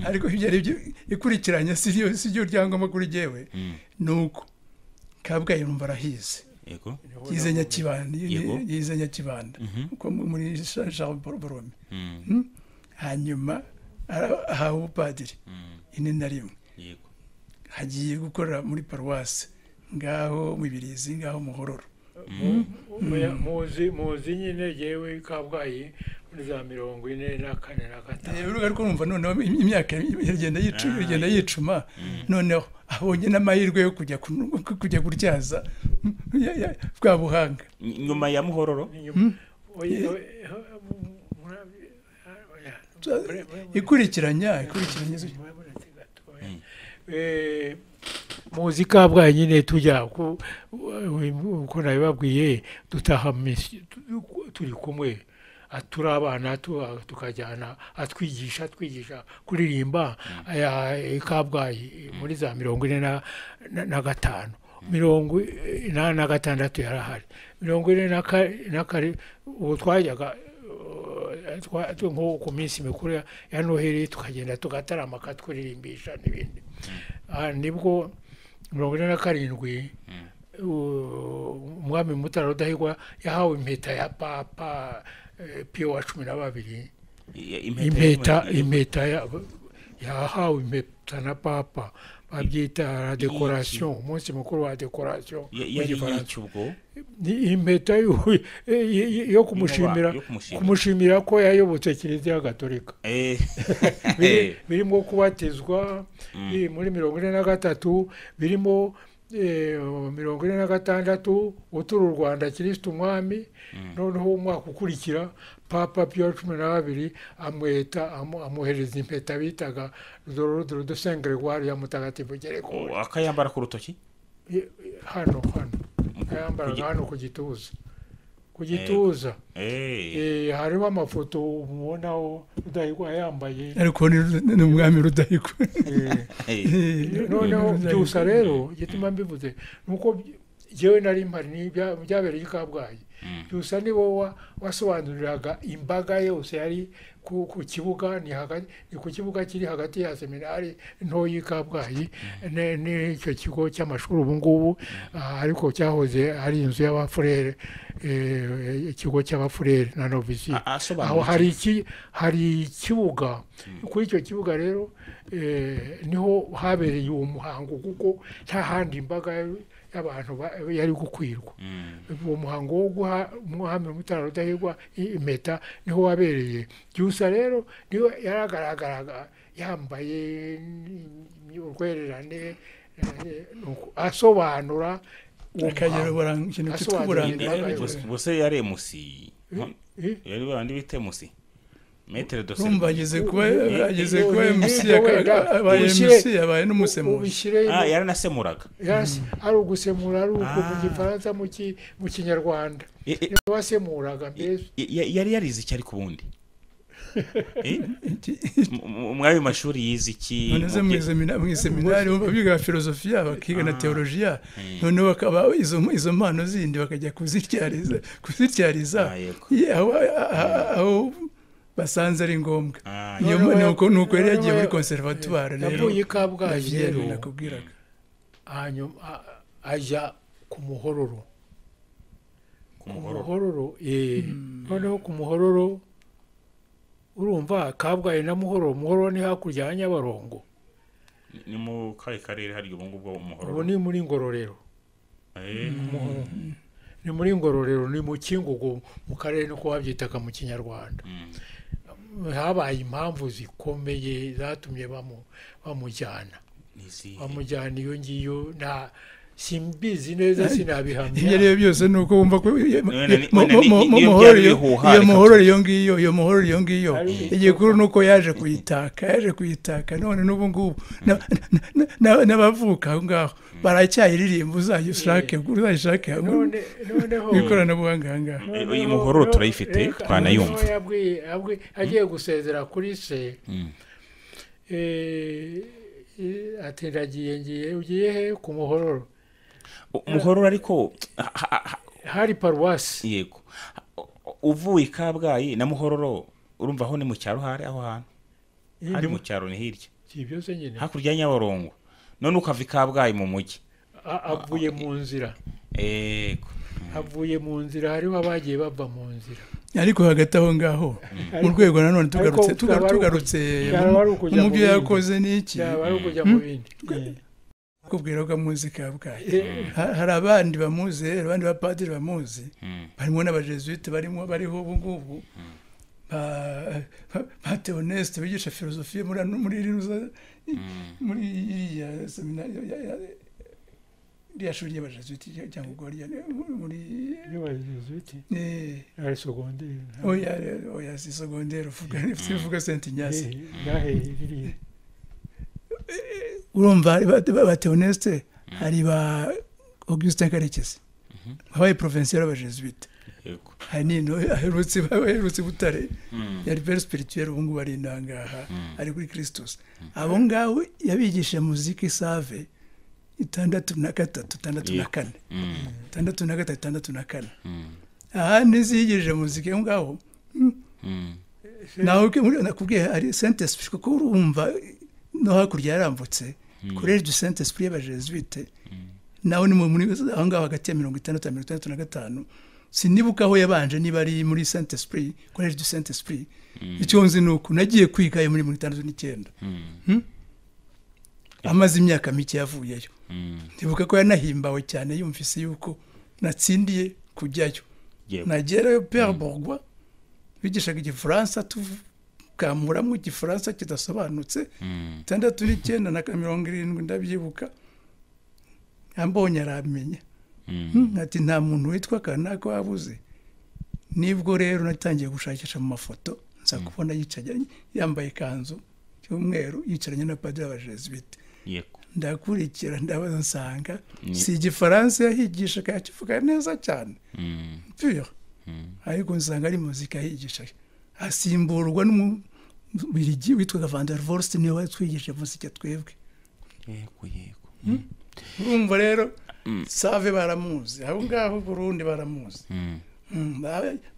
Ariko ibyo ari byo ikurikiranye si ryo ryangombwa kuri jyewe, nuko Kabgayi urumva arahize. Yego. Yize Nyakibanda, yize Nyakibanda uko muri Charles Borromée. Hanyuma ahawe ubupadiri 41. Yego. Hagiye gukora muri paruwasi ngaho Mibirizi, ngaho Muhororo. Muzi nyine yewe Kabgayi muri za 44 na 5. Ariko urumva noneho imyaka iragenda yicuma, iragenda yicuma, noneho abonye n'amahirwe yo kujya gutyaza bwa buhanga nyuma ya Muhororo. Ikurikiranya muzi Kabgayi nyine tujya uko nabibabwiye, dutaha turi kumwe, turi abana, tukajyana atwigisha kuririmba Kabgayi muri za 45, 46 yarahari, 44. Ubu twajyaga nko ku minsi mikuru ya Noheli tukagenda tugatarama akaturirimbisha n'ibindi. Nibwo 47 umwami Mutara Rudahigwa yahawe impeta ya Papa Pio wa 12. Impeta yahawe impeta na Papa, babyita decoration, umunsi mukuru wa decoration mu Gifaransa. Ni impeta yo kumushimira ko yayobotse Kiliziya Gatolika. Birimo kubatizwa muri 43, birimo 46 utura u Rwanda Kristo Umwami. Noneho umwaka ukurikira Papa Pio 12 amweta amuhereza impeta bitaga Rodoro de Saint Gregoire ya Mutagatifu Geregori. Akayambara ku rutoki hano akayambara hano ku gituza. Hariho amafoto umubonaho Rudahigwa yambaye, ariko ni umwami Rudahigwa. Noneho byusa rero igituma mbivuze nuko jewe nari mpari byabereye i Kabgayi. Byusa ni wowe wasobanuriraga imbaga yose yari ku kibuga, ni ku kibuga kiri hagati ya seminari nto y'i Kabgayi n'icyo kigo cy'amashuri ubu ngubu, ariko cyahoze ari inzu y'abafurere, ikigo cy'abafurere na novisi. Aho hari ikibuga, kuri icyo kibuga rero niho habereye uwo muhango, kuko nta handi imbaga y'abantu yari gukwirwa. Uwo muhango wo guha umwami Mutara Rudahigwa impeta niho wabereye. Byusa rero niwe yaragaragaraga yambaye urwererane, asobanura bose yari MC, yari bandi bite MC Maître de Urumva ageze kuba MC, abaye MC, abaye n'umusemuzi. Yaranasemuraga. Ari ugusemura, ari uko mu Gifaransa, mu Kinyarwanda wasemuraga mbese. Yari yarize iki ariko ubundi? Muri ayo mashuri yize iki? None mu seminari biga filozofiya, bakiga na teolojiya, noneho bakaba izo mpano zindi bakajya kuzityariza aho basanze ari ngombwa. Nuko yari yagiye muri conservatoire rero. Yavuye i Kabgayi rero nakubwiraga, hanyuma ajya ku Muhororo. Noneho ku Muhororo urumva Kabgayi na Muhororo, Muhororo ni hakurya ya Nyabarongo. Ni mu kahe karere hari ubu ngubu Muhororo? Ubu ni muri Ngororero. Ni muri Ngororero, ni mu Kingugu, mu karere niko babyitaga mu Kinyarwanda. Habaye impamvu zikomeye zatumye bamujyana. Bamujyana iyo ngiyo, nta simbizi neza, sinabihamya. Ibyo ari byo byose ni uko wumva ko iyo Muhororo iyo ngiyo, iyo Muhororo iyo ngiyo, igikuru ni uko yaje kuyitaka none n'ubu ngubu n'abavuka aho ngaho baracyayiririmba, uzayishake mu ikoranabuhanga aha ngaha. Iyi Muhororo turayifite twanayumva. Agiye gusezera kuri se, Ati ndagiye, ngiye, ugiye he? Ku Muhororo. Muhororo ariko hari paruwasi. Yego, uvuye i Kabgayi na Muhororo urumva aho ni mu cyaro, hari aho hantu hari mu cyaro, ni hirya byose nyine hakurya ya Nyabarongo. None ukava i Kabgayi mu mujyi. Avuye mu nzira. Yego, avuye mu nzira, hariho abagiye bava mu nzira. Ariko hagati aho ngaho mu rwego nanone tugarutse mu byo yakoze n'iki kubwira ko amuzi Kabgayi, hari abandi bamuzi, abandi bapadiri bamuzi barimo n'abajesuite barimo bariho ubu ngubu ba Theoneste bigisha filozofiye muri muri iriya seminari iriya shuri y'abajesuite cyangwa ubwo muri y'abajesuite ari secondaire. Oya oya, si secondaire, uvuga Saint Ignace. Urumva ba Theoneste, hari ba Augustin Karekezi wabaye provincial w'abajesuite, hari nino aherutse Butare yari père spirituel, ubu ngubu ari inangaha ari kuri Christus. Abo ngabo yabigishije muziki save 63, 64, 63, 64. Ahandi zigirije muziki aho ngaho nawe nakubwiye hari Saint Esprit, kuko urumva no hakurya yarambutse Collège du Saint Esprit y'abajesuite, nawe ni muri aho ngaho hagati ya 60 na 65. Sinibuka aho yabanje niba ari muri Saint Esprit, Collège du Saint Esprit. Icyo nzi ni uko nagiye kwigayo muri 69, amaze imyaka mike yavuyeyo. Ndibuka ko yanahimbawe cyane yumvise yuko natsindiye kujyayo. Nagerayo Père Bourgois bigishaga igifaransa, tukamuramo igifaransa kidasobanutse. 69 na 70 ndabyibuka, ambonye aramenya ati nta muntu witwa kanaka wabuze. Nibwo rero natangiye gushakisha mu mafoto, nza kubona yicaye yambaye ikanzu y'umweru yicaranye na padiri w'abajesuite. Ndakurikira ndabaza, nsanga si igifaransa yahigisha akakivuga neza cyane pure, ariko nsanga ari muzika yahigisha. Asimburwa n'umubirigi witwaga Van der Vorst, niwe watwigishije muzika twebwe. Yego yego. Urumva rero Save baramuzi aho ngaho, Burundi baramuzi.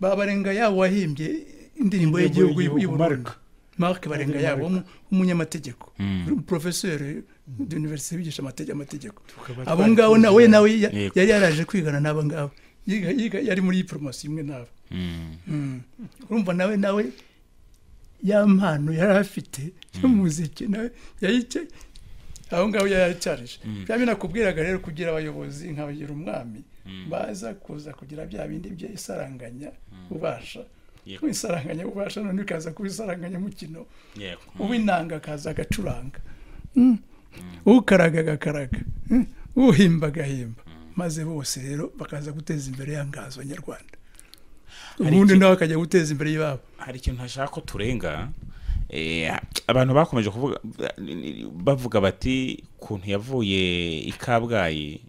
Babarenga yabo wahimbye indirimbo y'igihugu y'u Burundi, Marc Barenga yabo umunyamategeko, professeur d'université bigisha amategeko. Abo ngabo nawe yari yaraje kwigana n'abo ngabo, yari muri promotion imwe nabo. Urumva nawe ya mpano yari afite y'umuziki nawe yayice aho ngaho yaracyarije. Bya binakubwiraga rero kugira abayobozi nkabagira umwami baza kuza kugira bya bindi bye isaranganya ubasha isaranganya ubasha, none ukaza kubisaranganya mukino uwinanga akaza agacuranga, ukaraga agakaraga, uhimba agahimba, maze bose rero bakaza guteza imbere ya ngazo nyarwanda, ubundi nawe akajya guteza imbere yabo. Hari ikintu ntashaka ko turenga. Abantu bakomeje kuvuga bavuga bati kuntu yavuye i Kabgayi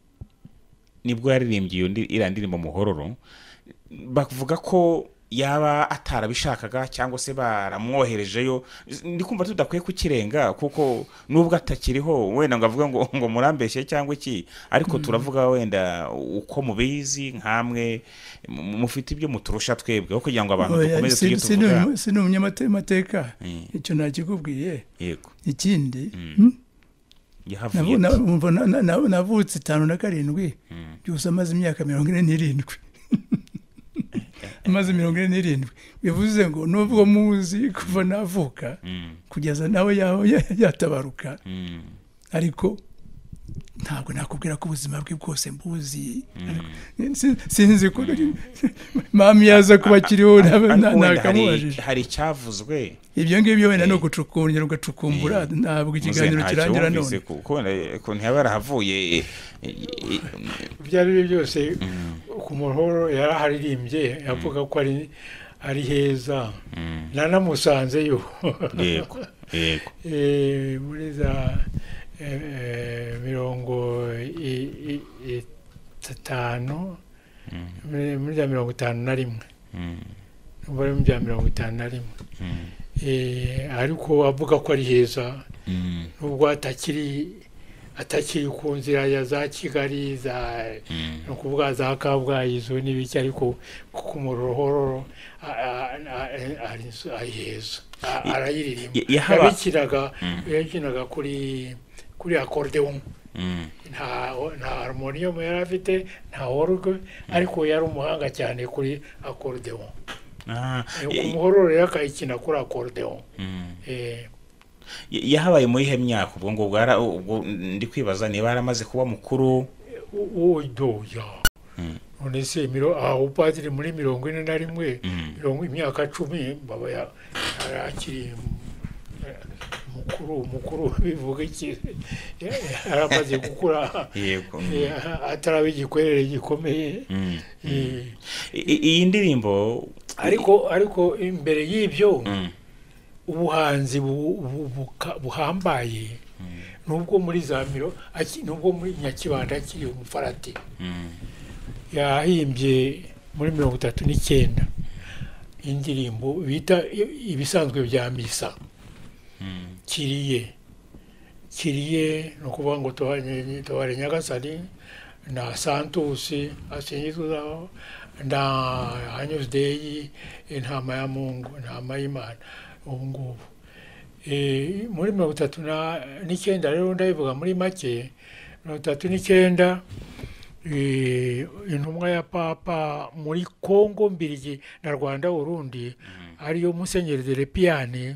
nibwo yaririmbye iyo iriya ndirimbo Muhororo, bavuga ko yaba atarabishakaga cyangwa se baramwoherejeyo. Ndi kumva tudakwiye kukirenga kuko nubwo atakiriho wenda ngo avuga ngo murambeshye cyangwa iki, ariko turavuga wenda uko mubizi nkamwe mufite ibyo muturusha twebwe aho kugira ngo abantu dukomeze tujye tuvuga. Si umunyamateka icyo nakikubwiye. Yego. Ikindi navutse 57 byose amaze imyaka 47 amaze 47, bivuze ngo nubwo muzi kuva navuka kugeza nawe yaho yatabaruka, ariko ntabwo nakubwira ko ubuzima bwe bwose mbuzi. Sinzi ko mami yaza kuba akiriho nakamubajije. Hari icyavuzwe ibyo ngibyo wenda no gucukumbura ugacukumbura, ntabwo ikiganiro kirangira none kuko ntiyaba yarahavuye. Ibyo ari byo byose ku Muhoro yaraharirimbye avuga ko ari heza, nanamusanzeyo. Yego yego. Muri za 50, muri za 51, muri za 51, ariko avuga ko ari heza. Nubwo atakiri ku nzira ya za Kigali, za ni ukuvuga za Kabgayi izo n'ibiki, ariko ku Muruhororo ari heza, arayiririmba. Yabikinaga, yakinaga kuri accordeon. Nta harmonium yari afite, nta orgue, ariko yari umuhanga cyane kuri accordeon. Ku Muhororo rero akayikina kuri accordeon. Yahabaye muri ihe myaka ubwo ngubwo? Ndi kwibaza niba yaramaze kuba mukuru. Oya, none se aho padiri muri 41, imyaka 10, baba yari akiri mukuru. Bivuga iki? Yaramaze gukura, ataraba igikwerere gikomeye. Iyi ndirimbo ariko imbere y'ibyo, ubuhanzi buhambaye nubwo muri za nubwo muri Nyakibanda akiri umufarati, yahimbye muri 39 indirimbo bita ibisanzwe bya misa, kiriye, ni ukuvuga ngo tubare Nyagasani na Santusi asingizwa na Agnus Dei, intama ya Mungu, intama y'Imana. Ubu ngubu muri 39 rero, ndabivuga muri make, 39 intumwa ya Papa muri Kongo Mbirigi na Rwanda Urundi, ariyo Musenyeri Delpiani,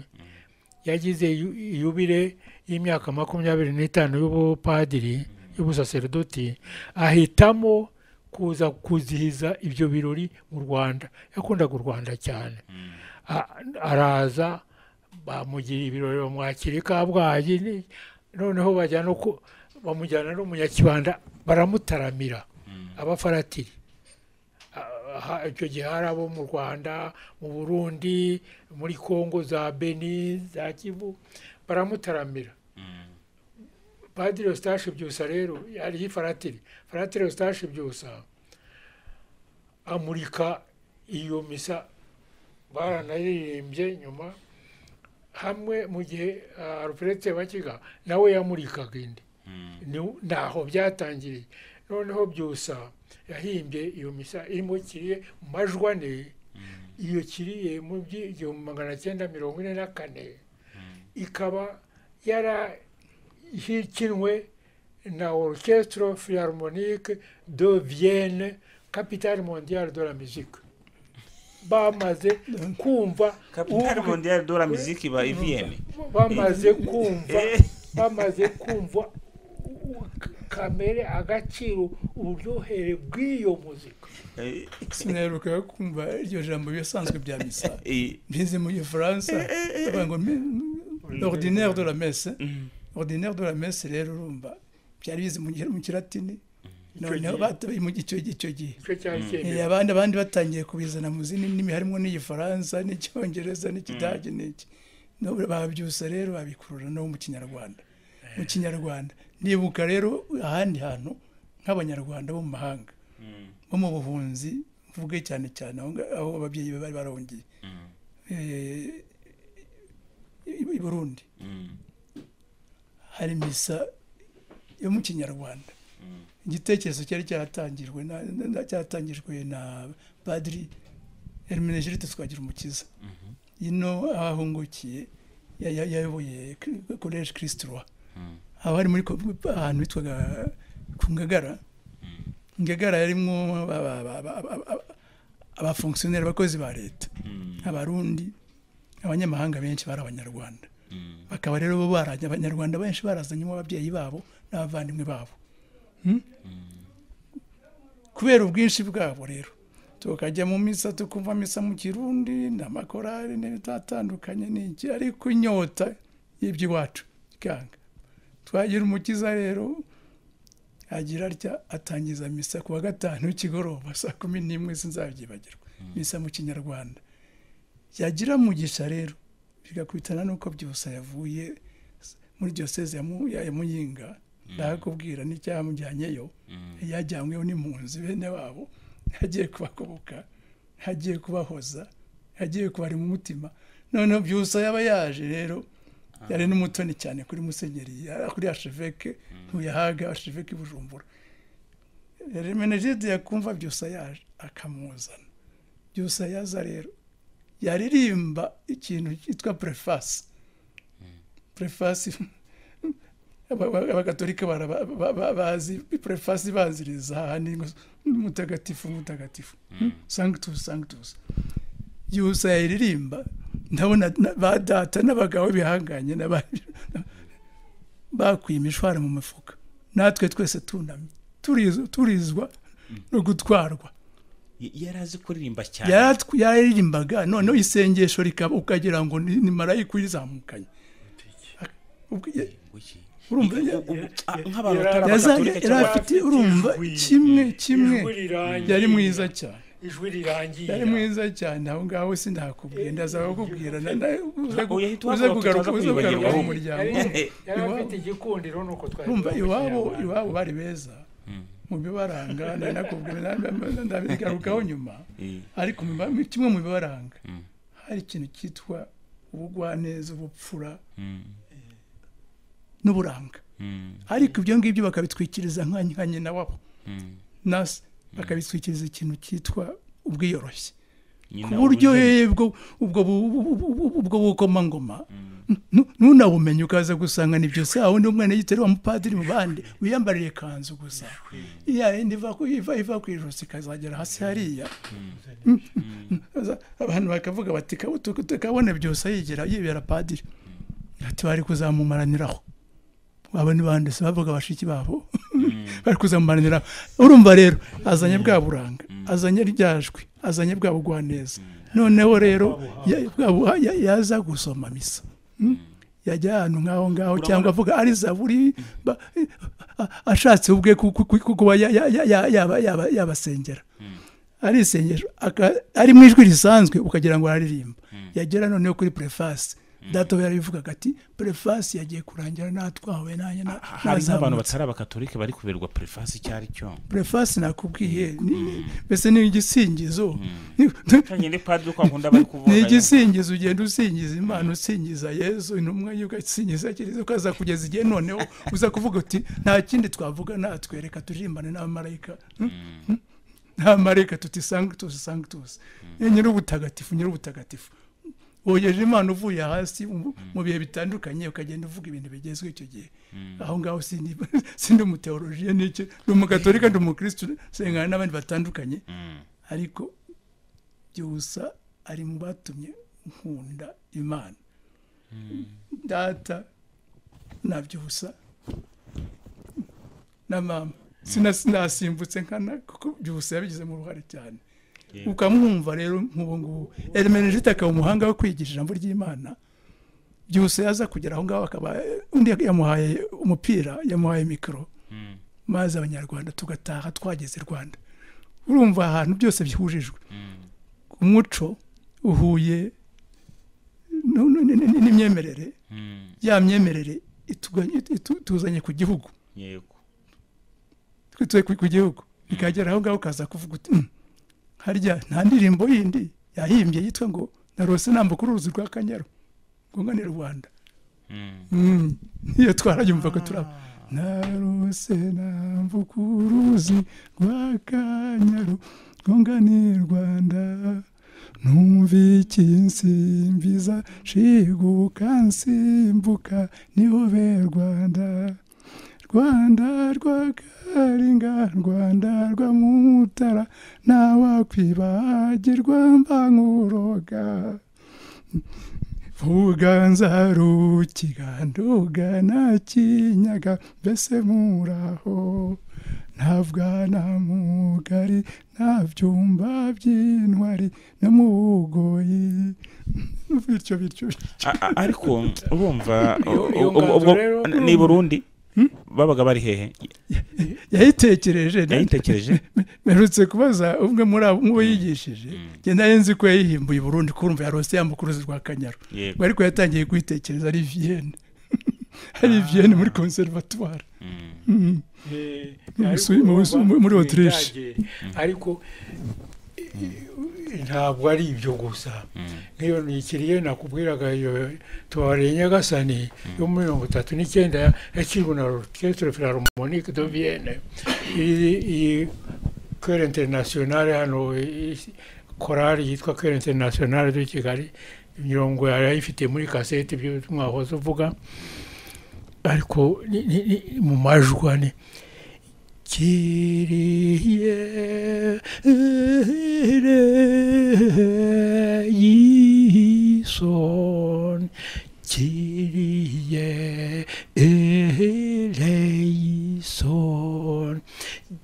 yagize yubile y'imyaka 25 y'ubupadiri, y'ubusaserdoti, ahitamo kuza kuzihiza ibyo birori mu Rwanda. Yakundaga u Rwanda cyane. Araza, bamugira ibirori, bamwakira i Kabgayi, noneho bajya no bamujyana no mu Nyakibanda, baramutaramira abafaratiri. Icyo gihe hari abo mu Rwanda, mu Burundi, muri Kongo, za Beni, za Kivu, baramutaramira. Padiri Eustache Byusa rero yari ifaratiri. Faratiri Eustache Byusa amurika iyo misa, baranaririmbye nyuma hamwe, mu gihe Alfred Sebakiga nawe yamurikaga indi. Naho byatangiriye. Noneho Byusa yahimbye iyo misa irimo kiriye mu majwi ane. Iyo kiriye mu 1944 ikaba yarakinwe na Orchestre Philharmonique de Vienne, capitale mondiale de la musique. Bamaze kumva Capitale mondiale de la musique iba i Vienne. Bamaze kumva kamere, agaciro, uburyohere bw'iyo muzika. Sinaheruka kumva iryo jambo bisanzwe bya misa mbize mu Gifaransa, bavuga ngo ordinaire de la messe. Ordinaire de la messe rero, urumva byari bize mu Kilatini, noneho batabaye mu icyo gihe Icyo cyari cyemewe. Abandi batangiye kubizana mu zindi ndimi, harimo n'Igifaransa n'Icyongereza n'Ikidage n'iki. No babyusa rero babikurura no mu Kinyarwanda. Mu Kinyarwanda nibuka rero ahandi hantu nk'Abanyarwanda bo mu mahanga, bo mu buhunzi, mvuge cyane cyane aho ababyeyi be bari barahungiye i Burundi, hari misa yo mu Kinyarwanda. Igitekerezo cyari cyatangijwe na Padiri Hermenegilde Twagirumukiza ino aho ahungukiye, yayoboye Collège Christ Roi, aho hari muri ahantu hitwaga ku Ngagara. Ngagara yarimwo abafonctionnaire, abakozi ba leta, Abarundi, abanyamahanga benshi bari Abanyarwanda. Bakaba rero bo barajya, Abanyarwanda benshi barazanyemo ababyeyi babo n'abavandimwe babo. Kubera ubwinshi bwabo rero, tukajya mu misa, tukumva misa mu Kirundi n'amakorari n'ibitandukanye n'iki, ariko inyota y'iby'iwacu ikanga. Twagira Umukiza rero agira atya, atangiza misa ku wa gatanu w'ikigoroba saa 11, sinzabyibagirwa, misa mu Kinyarwanda. Yagira mugisha rero bigakubitana n'uko Byusa yavuye muri diyoseze ya Muyinga. Ndakubwira n'icyamujyanyeyo, yajyanyweyo n'impunzi bene wabo, yagiye kubagoboka, yagiye kubahoza, yagiye kubarema umutima. Noneho Byusa yaba yaje rero Yari n'umutoni cyane kuri musenyeri, kuri archevêque Ntuyahaga, archevêque Bujumbura. Hermenegilde yakumva Byusa yaje akamuzana. Byusa yaza rero yaririmba ikintu cyitwa preface. Preface Abakatolika bazi preface ibanziriza ahandi ngo mutagatifu mutagatifu, sanctus sanctus. Byusa yaririmba, ndabona ba data n'abagabo bihanganye bakwiye imishwaro mu mifuka, natwe twese tunamye turizwa no gutwarwa. Yari azi kuririmba cyane. Yaririmbaga noneho isengesho rikaba ukagira ngo ni marayika urizamukanye. Urumva nk'abantu batari Abakatolika yari afite, urumva kimwe kimwe, yari mwiza cyane. Ijwi rirangiye. Yari mwiza cyane. Aho ngaho sindakubwira, ndaza kukubwira, Oya, hita uze uhaguruka, kugaruka tutaza uze kugaruka kwibagirwa. mu muryango. Yari afite igikundiro nuko twari Urumva tuba mu iwabo Kinyarwanda. Iwabo bari beza mu bibaranga, nari nakubwira, ndabigarukaho nyuma. Ariko kimwe mu bibaranga hari ikintu cyitwa ubugwaneza, ubupfura n'uburanga. Ariko ibyo ngibyo bakabitwikiriza nka nyina wabo nasi, bakabitwikiriza ikintu cyitwa ubwiyoroshye, ku buryo ubwo bukomangoma ntunabumenye, ukaza gusanga ni byose aho undi umwana yitera wa mupadiri mu bandi wiyambariye ikanzu gusa, ya yindi iva ku ijosi ikazagera hasi hariya. Abantu bakavuga bati "Tukabona byose yigira yibera padiri," ati bari kuzamumaraniraho. Abo ni bande se? Bavuga bashiki babo bari kuzamumaraniraho. Urumva rero azanye bwa buranga, azanye rya jwi, azanye bwa bugwaneza. Noneho rero yaza gusoma misa, yajya ahantu nk'aho ngaho cyangwa avuga ari zaburi, ashatse ubwe kuba yabasengera, ari isengesho ari mu ijwi risanzwe ukagira ngo araririmba. Yagera noneho kuri preface, data we yarabivugaga ati preface yagiye kurangira natwawe nanjye Hari nk'abantu nazamutse. batari Abakatolika bari kuberwa preface icyo ari cyo. Preface nakubwiye mbese ni igisingizo. Cyangwa ni padiri uko akunda bari kuvuga. Ni igisingizo, ugenda usingiza Imana, usingiza Yezu, intumwa ye, ugasingiza Kiliziya, ukaza kugeza igihe noneho uza kuvuga uti nta kindi twavuga natwereka turirimbane n'abamarayika, n'abamarayika tuti sanctus sanctus, nyir'ubutagatifu nyir'ubutagatifu. Wogeje Imana uvuye hasi mu bihe bitandukanye, ukagenda uvuga ibintu bigezweho icyo gihe. Aho ngaho sindi umuteolojiye n'iki, ndi umukatolika, ndi umukristu, nsengana n'abandi batandukanye. Ariko Byusa ari mu batumye nkunda Imana. Data na Byusa na mama, sinasimbutse nkana kuko Byusa yabigizemo uruhare cyane. Ukamwumva rero nk'ubu ngubu Hermenegilde akaba umuhanga wo kwigisha ijambo ry'Imana. Byusa yaza kugera aho ngaho akaba undi yamuhaye umupira, yamuhaye mikoro, maze Abanyarwanda tugataha twageze i Rwanda. Urumva ahantu byose bihujijwe, umuco uhuye n'imyemerere, ya myemerere ituzanye ku gihugu, twituye ku gihugu, bikagera aho ngaho ukaza kuvuga uti harya nta ndirimbo yindi yahimbye yitwa ngo narose nambuka uruzi rwa Kanyaru ngo ngane Rwanda. Niyo twarayumva ko turaba narose nambuka uruzi rwa Kanyaru ngo ngane Rwanda, numva ikinsimbiza nshiguka nsimbuka niho be Rwanda, Rwanda rwa Karinga, Rwanda rwa Mutara, ntawakwibagirwa mba nkuroga. Vuganza Rukiga Nduga na Kinyaga, mbese muraho, nta Bwana Mugari, nta byumba by'intwari no mu Bugoyi. Bityo bityo. Ariko urumva Iyo nganzo ubwo rero- ni Burundi babaga bari hehe? Yayitekereje. Yayitekereje? Mperutse kubaza umwe muri abo mu bo yigishije, njye nari nzi ko yayihimbuye i Burundi, kurumva yarose yambuka uruzi rwa Kanyaru. Ariko yatangiye kuyitekereza ari Vienne, ari Vienne muri conservatoire. Ariko Muri Autriche. Idage, ariko Ntabwo ari ibyo gusa. Nk'iyo nikiriye nakubwiraga, iyo Tubabariye Nyagasani yo muri 39 yakirwe na Orchestre Philharmonique de Vienne, iyi Chœur International hano, korali yitwa Chœur International de Kigali, imirongo yari ayifite muri kasete, ibyo mwahoze uvuga. Ariko mu majwi ni Kyrie eleison, Kyrie eleison,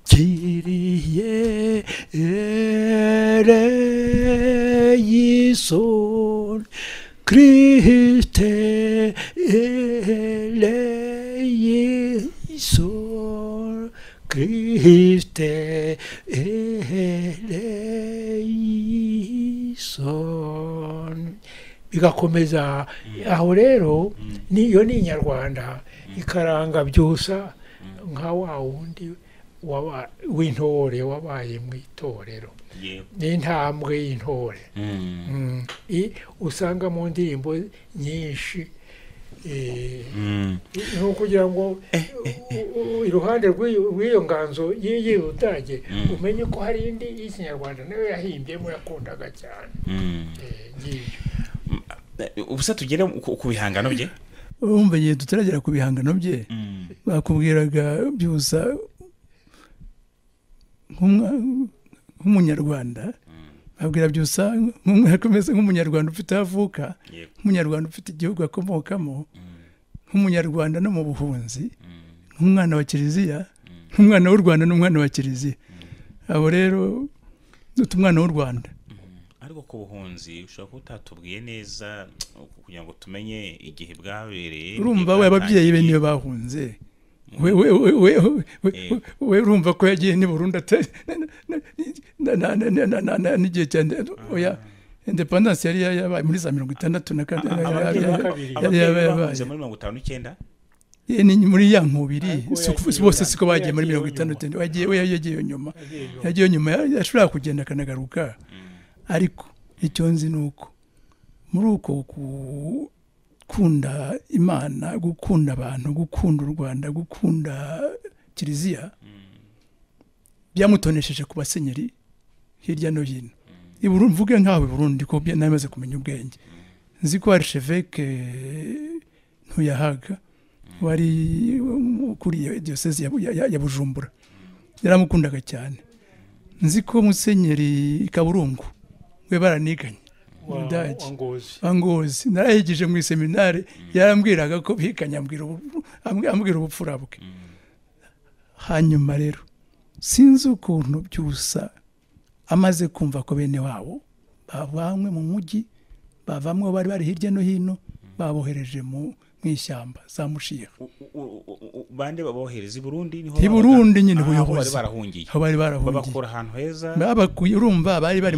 Kyrie eleison, Christe eleison, Christe eleison. Bigakomeza aho rero. Niyo ni inyarwanda ikaranga Byusa nka wa wundi w'intore wabaye mu itorero, ni intambwe y'intore usanga mu ndirimbo nyinshi. Ni ukugira ngo iruhande rw'iyo nganzo y'Ubudage umenye ko hari indi y'Ikinyarwanda nayo yahimbyemo yakundaga cyane. Ubusa tugere ku bihangano bye. Urumva igihe tutaragera ku bihangano bye, bakubwiraga Byusa nk'umunyarwanda, babwira Byusa nk'umunyarwanda ufite aho avuka, nk'umunyarwanda ufite igihugu akomokamo, nk'umunyarwanda no mu buhunzi, nk'umwana wa Kiliziya, nk'umwana w'u Rwanda n'umwana wa Kiliziya. Abo rero umwana w'u Rwanda. Ariko ku buhunzi ushobora kuba utatubwiye neza kugira ngo tumenye igihe bwabereye. Urumva we ababyeyi be niyo bahunze, we urumva ko yagiye ni Burundi n'igihe cya oya independence yari yabaye muri za 64 yari yabaye muri 59, ni muri ya nkubiri bose siko bagiye muri 69, wagiye we yagiye nyuma, yagiye nyuma yashobora kugenda akanagaruka. Ariko icyo nzi ni uko muri uko gukunda Imana, gukunda abantu, gukunda u Rwanda, gukunda Kiliziya, byamutonesheje ku basenyeri hirya no hino. Mvuge nk'aho i Burundi ko namaze kumenya ubwenge, nzi ko archevêque Ntuyahaga wari ukuriye diyoseze ya Bujumbura yaramukundaga cyane. Nzi ko Musenyeri Kaburungu we baraniganye Mudage Ngozi, narayigije mu seminari, yarambwiraga ko bikanye, ambwira ubupfura bwe. Hanyuma rero sinzi ukuntu Byusa amaze kumva ko bene wabo bavanywe mu mujyi, bavamwe bari bari hirya no hino, babohereje mu ishyamba za Mushiha. Bande babohereza i Burundi? Niho i Burundi nyine ubuyobozi aho bari barahungiye, babakura ahantu heza, babakuye. Urumva bari bari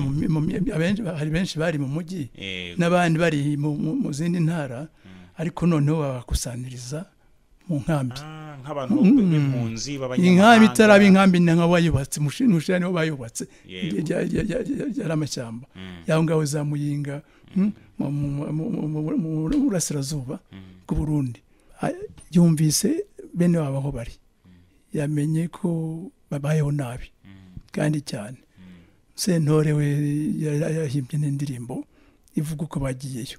abenshi, benshi bari mu mujyi n'abandi bari mu zindi ntara, ariko noneho babakusaniriza mu nkambi nk'abantu b'impunzi b'abanyamahanga. Inkambi itaraba inkambi ni nka bayubatse Mushiha, niho bayubatse, yari amashyamba yaho ngaho za Muyinga mu burasirazuba bw'u Burundi. Yumvise bene wabo aho bari, yamenye ko babayeho nabi kandi cyane. Sentore we yahimbye n'indirimbo ivuga uko bagiyeyo.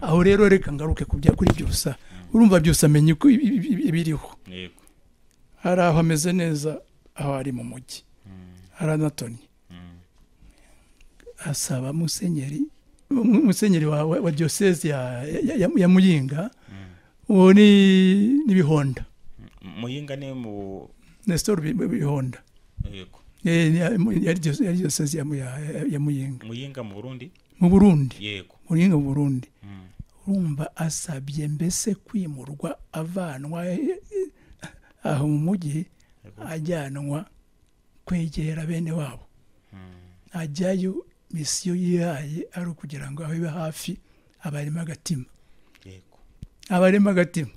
Aho rero reka ngaruke kuri Byusa. Urumva Byusa amenye uko ibiriho, hari aho ameze neza, aho ari mu mujyi aranatoni, asaba musenyeri wa diyoseze ya Muyinga, uwo ni Bihonda. Muyinga ni mu Nestor Bihonda. Yego. Yari diyoseze ya Muyinga. Muyinga mu Burundi? Mu Burundi. Yego. Muyinga mu Burundi. Urumva asabye mbese kwimurwa, avanwa aho mu mujyi ajyanwa kwegera bene wabo. Ajyayo misiyo yihaye ari ukugira ngo abe hafi abarimo agatima. Yego. Abarimo agatima.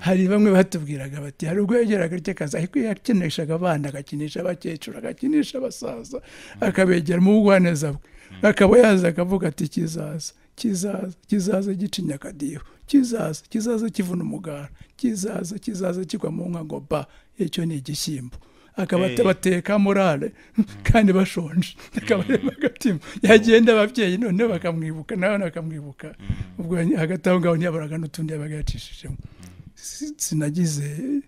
Hari bamwe batubwiraga bati hari ubwo yageraga atya akaza, ariko yakinishaga abana, agakinisha abakecuru, agakinisha abasaza, akabegera mu bugwaneza bwe, akaba yaza akavuga ati kizaza kizaza kizaza gicinya akadiho, kizaza kizaza kivuna umugara, kizaza kizaza kigwa mu nka ngo ba, icyo ni igishyimbo. Akaba bateka morale kandi bashonje, akabarema agatima. Yagenda ababyeyi noneho bakamwibuka, nawe bakamwibuka. Ubwo hagati aho ngaho ntiyaburaga n'utundi yabaga yacishijemo. Sinagize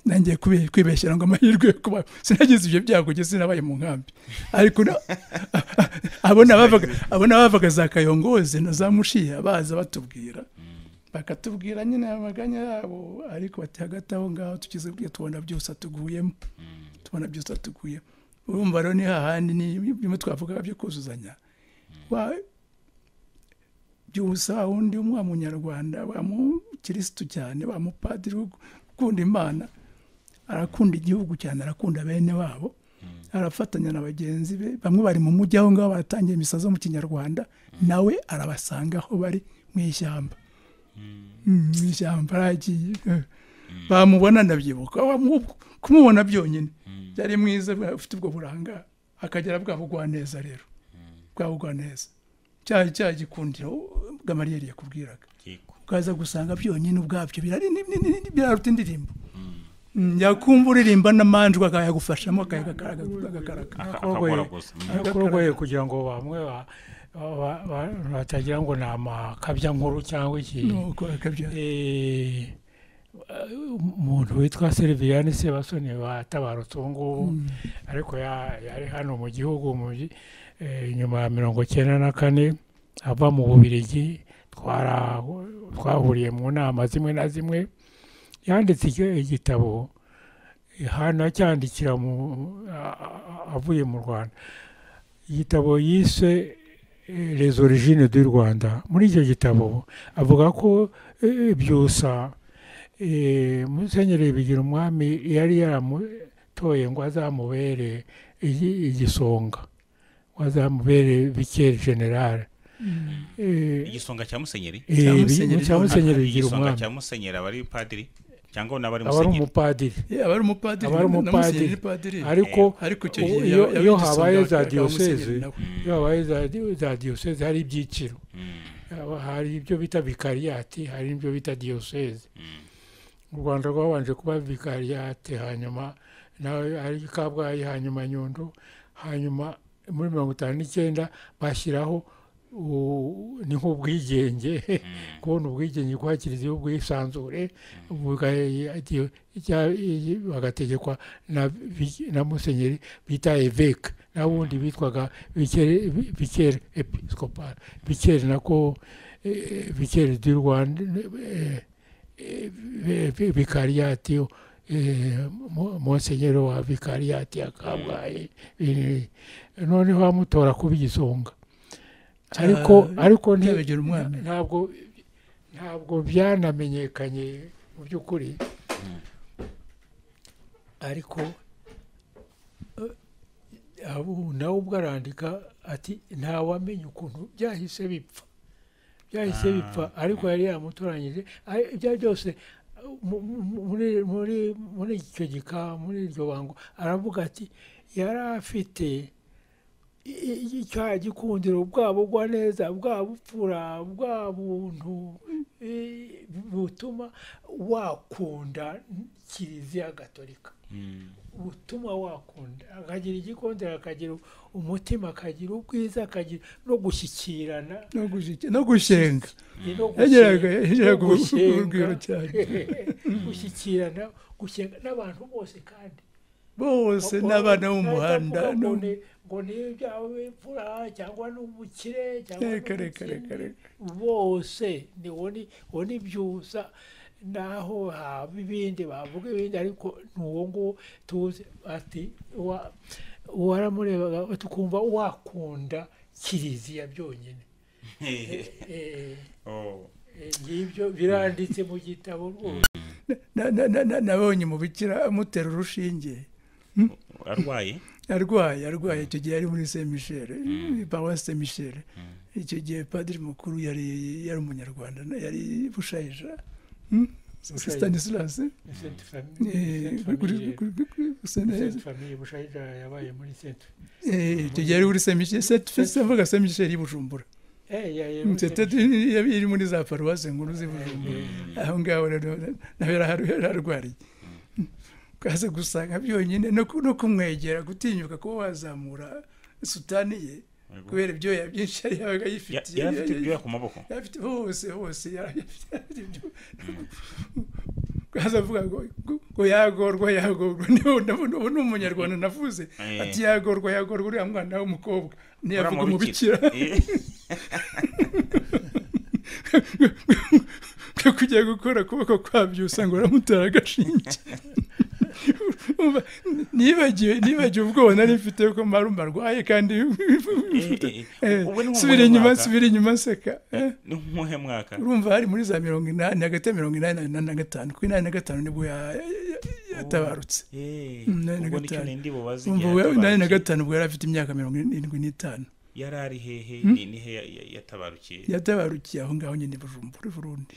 nanjye kwibeshyera ngo amahirwe yo kuba, sinagize ibyo byago, njye sinabaye mu nkambi. Ariko abo n'abavaga za Kayongozi na za Mushiya baza batubwira, bakatubwira nyine amaganya yabo, ariko bati hagati aho ngaho tukize bwiye tubona byose atuguyemo, tubona byose atuguyemo. Urumva rero ni hahandi ni bimwe twavugaga byo kuzuzanya. Byusa undi wa munyarwanda wa mukirisitu cyane, wa mupadiri ukunda Imana, arakunda igihugu cyane, arakunda bene wabo, arafatanya na bagenzi be. Bamwe bari mu mujyi aho ngaho baratangiye imisazo mu Kinyarwanda, nawe arabasanga aho bari mu ishyamba. Mu ishyamba aragiye, bamubona ndabyibuka, kumubona byonyine byari mwiza, ufite ubwo buranga, akagera bwa bugwaneza rero, bwa bugwaneza cya gikundiro Gamariyeri yakubwiraga, ukaza gusanga byonyine ubwabyo biraruta indirimbo. Yakumva uririmba n'amanjwe akayagufashamo, akayagakaraga. Akorogoye kugira ngo bamwe batagira ngo ni amakabya nkuru cyangwa iki. Umuntu witwa Seriviyani Sebasoni watabarutse ubu ngubu, ariko yari hano mu gihugu nyuma ya 94 ava mu Bubiligi, twahuriye mu nama zimwe na zimwe. Yanditse igitabo hano acyandikira avuye mu Rwanda, igitabo yise Les origines du Rwanda. Muri icyo gitabo avuga ko Byusa Musenyeri Bigirumwami yari yaramutoye ngo azamubere igisonga, ngo azamubere vicaire general. Igisonga cya Musenyeri? Cya Musenyeri Bigirumwami. Igisonga cya Musenyeri aba ari padiri cyangwa n'abari Musenyeri? Abari umupadiri, abari umupadiri. Ariko iyo habaye za diyoseze, iyo habaye za diyoseze hari ibyiciro, hari ibyo bita vikariyati, hari ibyo bita diyoseze. U Rwanda rwabanje kuba vikariyati, hanyuma nawe ari Kabgayi, hanyuma Nyundo, hanyuma muri 59 bashyiraho ni nk'ubwigenge, kubona ubwigenge kwa Kiliziya, ubwisanzure, bagategekwa na Musenyeri bita évêque, n'abundi bitwaga vicaire episcopal, vicaire nako vicaire du Rwanda, vikariyati, Musenyeri wa vikariyati ya Kabgayi. Noneho amutora kuba igisonga. Ariko ntabwo byanamenyekanye mu by'ukuri, ariko nawe ubwo arandika ati ntawamenya ukuntu byahise bipfa, byahise bipfa, ariko yari yamutoranyije. Ibyo byose muri icyo gika, muri iryo bango, aravuga ati yari afite icya gikundiro, bwa bugwaneza, bwa bupfura, bwa buntu butuma wakunda Kiliziya Gatolika, butuma wakunda, akagira igikundiro, akagira umutima, akagira ubwiza, akagira no gushyikirana, no gusenga, gushyikirana, gusenga n'abantu bose, kandi bose n'abana bo mu muhanda, ngo ni ibyawe imfura cyangwa n'ubukire cyangwa bose ni wo ni Byusa. Naho haba ibindi bavuga ibindi, ariko n'uwo nguwo tuzi ati waramurebaga tukumva wakunda Kiliziya byonyine. Ngibyo biranditse mu gitabo rwose. Nabonye umubikira amutera urushinge arwaye arwaye icyo gihe yari muri Saint Michel, paroisse Saint Michel. Icyo gihe padiri mukuru yari umunyarwanda, yari Bushayija. Stanislas Sainte Famille Sainte Famille Bushayija yabaye muri Sainte icyo gihe ari kuri Saint Michel mvuga Saint Michel y'i Bujumbura iri muri za paruwasi nkuru z'i Bujumbura aho ngaho rero nawe yararwariye kaza gusanga byonyine no kumwegera gutinyuka kuba wazamura sutani ye kubera ibyoya byinshi yari yabaga yifitiye yari afite ibyoya ku maboko yari afite hose hose yari afite ibyoya kaza avuga ngo yagorwa yagorwa ubu ni umunyarwanda navuze ati yagorwa yagorwa uriya mwana w'umukobwa ntiyavuga umubikira kujya gukora ukuboko kwabyo usanga uramutera agashinge nibagiwe ubwoba nari mfite ko marumba arwaye kandi subira inyuma nseka ni nk'uhe mwaka urumva hari muri za 80 hagati ya 85 kuko 85 nibwo yatabarutse 85 ubwo yari afite imyaka 75 yari ari hehe ni he yatabarukiye yatabarukiye aho ngaho nyine Bujumbura Burundi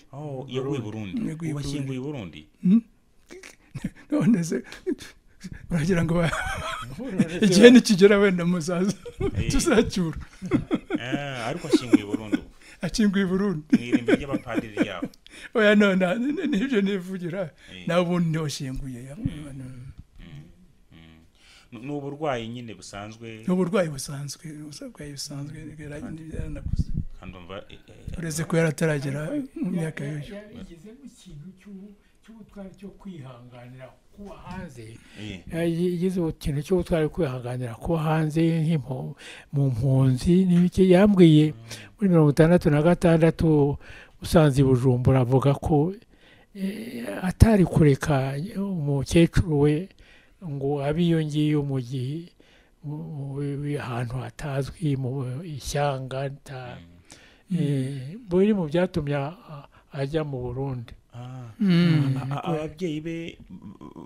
yaguye Burundi ubashyinguye Burundi none se uragira ngo igihe nikigera wenda muzaza tuzacyura ariko ashyinguye Burundi ashyinguye Burundi mu irimbi ry'abapadiri ryaho oya none nibyo nivugira nawe ubundi niho ashyinguye ni uburwayi nyine busanzwe ni uburwayi busanzwe yaranakuze uretse ko yarataragera mu myaka y'uyu yagizemo ikintu cy'ubutwari cyo kwihanganira kuba hanze yagize ikintu cy'ubutwari kwihanganira kuba hanze mu mpunzi n'ibiki yambwiye muri 66 usanze i Bujumbura avuga ko atari kureka umukecuru we ngo abe iyo ngiyo mu gihe ahantu hatazwi mu ishyanga biri mu byatumye ajya mu Burundi ababyeyi be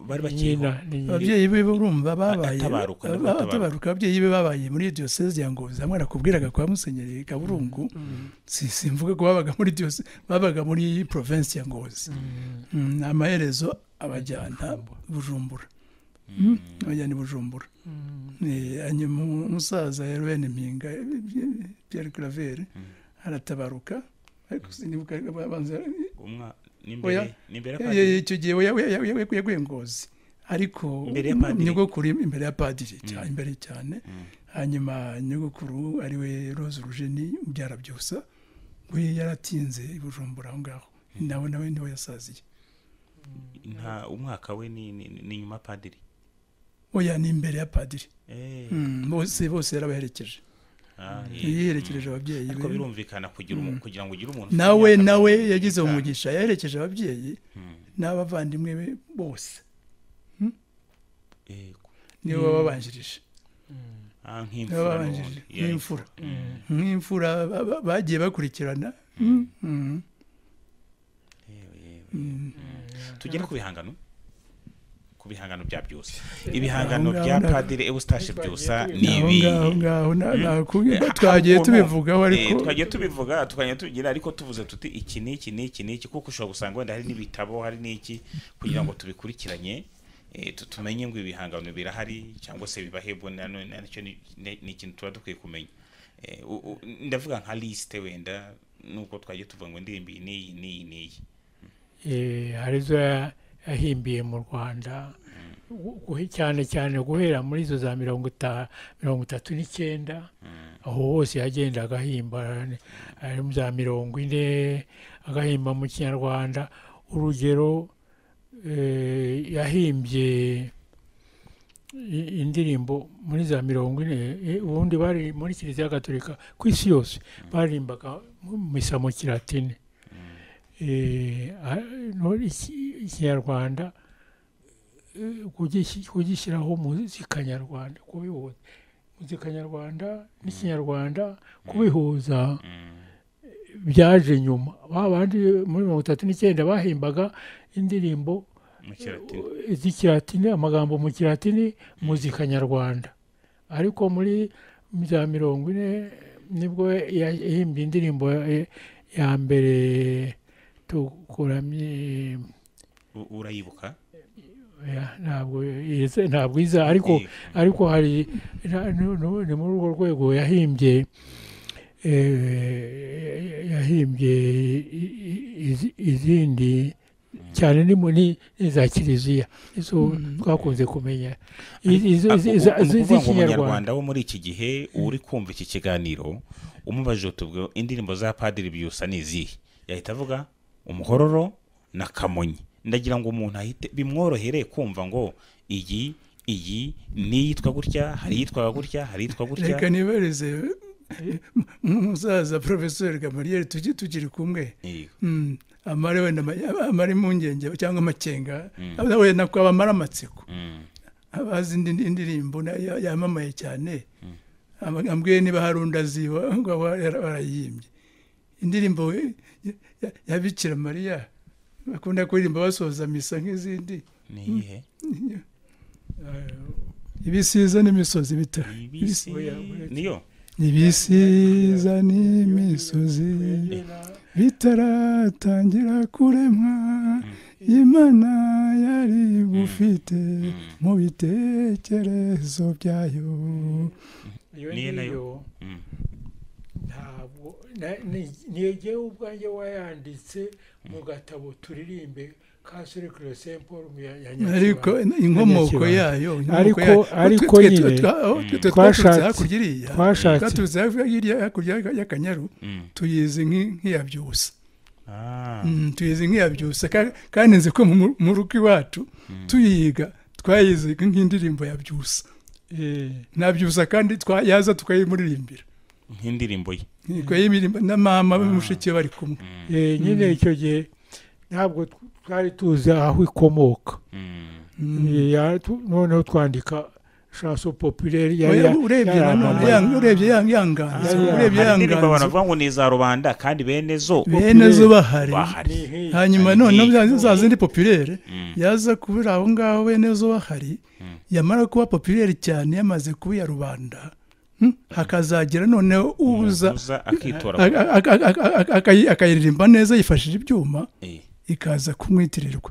bari bakiriho ababyeyi be urumva babaye atabaruka ababyeyi be babaye muri diyoseze ya Ngozi hamwe nakubwiraga kwa Musenyeri Kaburungu simvuga ko babaga muri diyoseze babaga muri province ya Ngozi amaherezo abajyana Bujumbura abajyana i Bujumbura hanyuma umusaza yari bene Mpinga Pierre Claver aratabaruka ariko sinibuka abanza icyo gihe yaguye Ngozi ariko nyogokuru imbere ya padiri imbere cyane hanyuma nyogokuru ariwe Rose Rujeni ubyara Byusa we yaratinze i Bujumbura aho ngaho nawe niho yasaziye nta umwaka we ni nyuma padiri oya ni imbere ya padiri bose yarabaherekeje yiherekeje ababyeyi ariko birumvikana kugira ngo ugire umuntu nawe yagize umugisha yaherekeje ababyeyi n'abavandimwe be bose nibo babanjirije nk'imfura bagiye bakurikirana tugere ku bihangano bya Byusa ibihangano bya Padiri Eustache Byusa ni ibi twagiye tubivugaho ariko twagiye tubivuga tukajya tubigira ariko tuvuze tuti iki n'iki n'iki n'iki kuko ushobora gusanga wenda hari n'ibitabo hari n'iki kugira ngo tubikurikiranye tumenye ngo ibihangano birahari cyangwa se bibahebwe nacyo ni ikintu tuba dukwiye kumenya ndavuga nka lisite wenda nuko twagiye tuvuga ngo indirimbo iyi n'iyi n'iyi n'iyi hari izo yahimbiye mu Rwanda cyane cyane guhera muri izo za 39 aho hose yagenda agahimba ari mu za 40 agahimba mu Kinyarwanda urugero yahimbye indirimbo muri za 40 ubundi bari muri Kiliziya Gatolika ku isi yose baririmbaga misa mu Kilatini Ikinyarwanda kugishyiraho muzika nyarwanda kubihuza muzika nyarwanda n'ikinyarwanda kubihuza byaje nyuma babandi muri 39 bahimbaga indirimbo z'ikilatini amagambo mu Kilatini muzika nyarwanda ariko muri za 40 nibwo yahimbye indirimbo ya mbere tukuramye Urayibuka? Ntabwo iza, ariko hari ni muri urwo rwego yahimbye izindi cyane ni za kiliziya izo twakunze kumenya z'ikinyarwanda. Wo muri iki gihe uri kumva iki kiganiro umubajije utubwo indirimbo za Padiri Byusa ni izihe, yahita avuga Umuhororo na Kamonyi. Ndagira ngo umuntu ahite bimworohere kumva ngo iyi niyitwa gutya, hari yitwa gutya, hari yitwa gutya. Reka nibareze muzaza Professeur Gamaliel tukiri kumwe, amare wenda amare impungenge cyangwa amakenga, wenda ko abamara amatsiko abazi indirimbo yamamaye cyane, ambwiye niba hari undi azi ngo barayihimbye, indirimbo ya Bikira Mariya bakunda kuririmba basoza misa nk'izindi. Ni iyihe? Ibisiza n'imisozi bita niyo ibisiza n'imisozi bitaratangira kuremwa, Imana yari gufite mu bitekerezo byayo. Iyo nayo ntabwo ni jyewe ubwanjye wayanditse mu gatabo turirimbe ka Cercle Saint Paul ya Nyakibanda, ariko inkomoko yayo ariko nyine twashatse twaturutse hakurya y'Akanyaru, tuyizi nk'iya Byusa, tuyizi nk'iya Byusa, kandi nzi ko mu rugo iwacu tuyiga twayizi nk'indirimbo ya Byusa na Byusa, kandi yaza tukayimuririmbira nk'indirimbo ye na mama mushiki we bari kumwe. Nyine icyo gihe ntabwo twari tuzi aho ikomoka, noneho twandika chanson populaire. Urebye yanganzo, urebye yanganzo baravuga ngo ni za rubanda kandi bene zo bahari. Hanyuma noneho za zindi populaire yaza kubira aho ngaho bene zo bahari, yamara kuba populaire cyane yamaze kuba iya rubanda, hakazagira noneho uza akayiririmba neza yifashishije ibyuma, ikaza kumwitirirwa.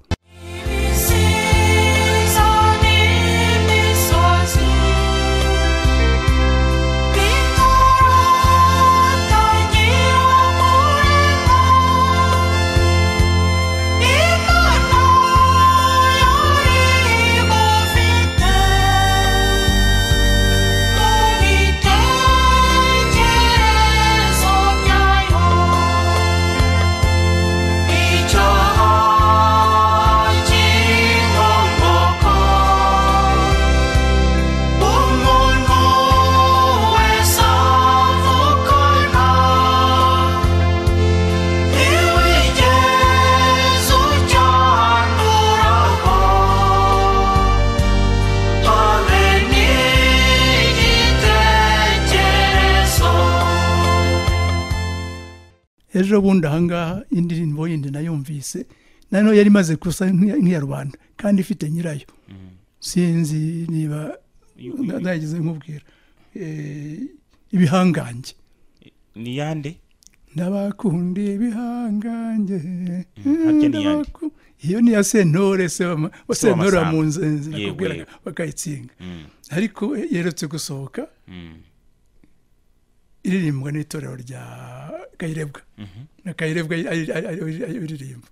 Ejo bundi ahangaha indirimbo yindi nayumvise nano yari imaze gusa nk'iya rubanda kandi ifite nyirayo, sinzi niba nagize nkubwira ibihangange ni yande ndabakunda ibihangange. Iyo ni ya Sentore, Sentore wa Munzenze nakubwira bakayitsinga, ariko yeretse gusohoka iririmbwa n'itorero rya Kayirebwa, na Kayirebwa iririmba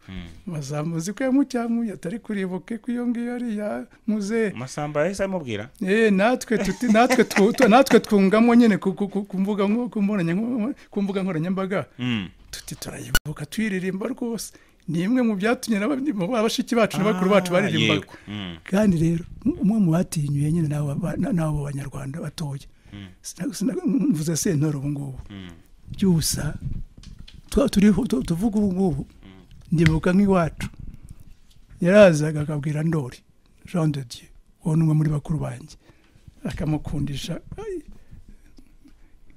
mazamuzi ko yamucyamu atari kuribuke ko iyo ngiyo ari ya muze Masamba yahise amubwira. Natwe twungamo nyine ku mbuga nkoranyambaga tuti turayibuka tuyiririmba rwose, ni imwe mu byatumye abashiki bacu n'abakuru bacu baririmbaga. Kandi rero umwe mu batinyuye nyine n'abo banyarwanda batoya, mvuze Sentore ubu ngubu Byusa turiho tuvuga ubu ngubu, ndibuka nk'iwacu yarazaga akabwira Ndori Jean de Dieu, uwo ni umwe muri bakuru banjye, akamukundisha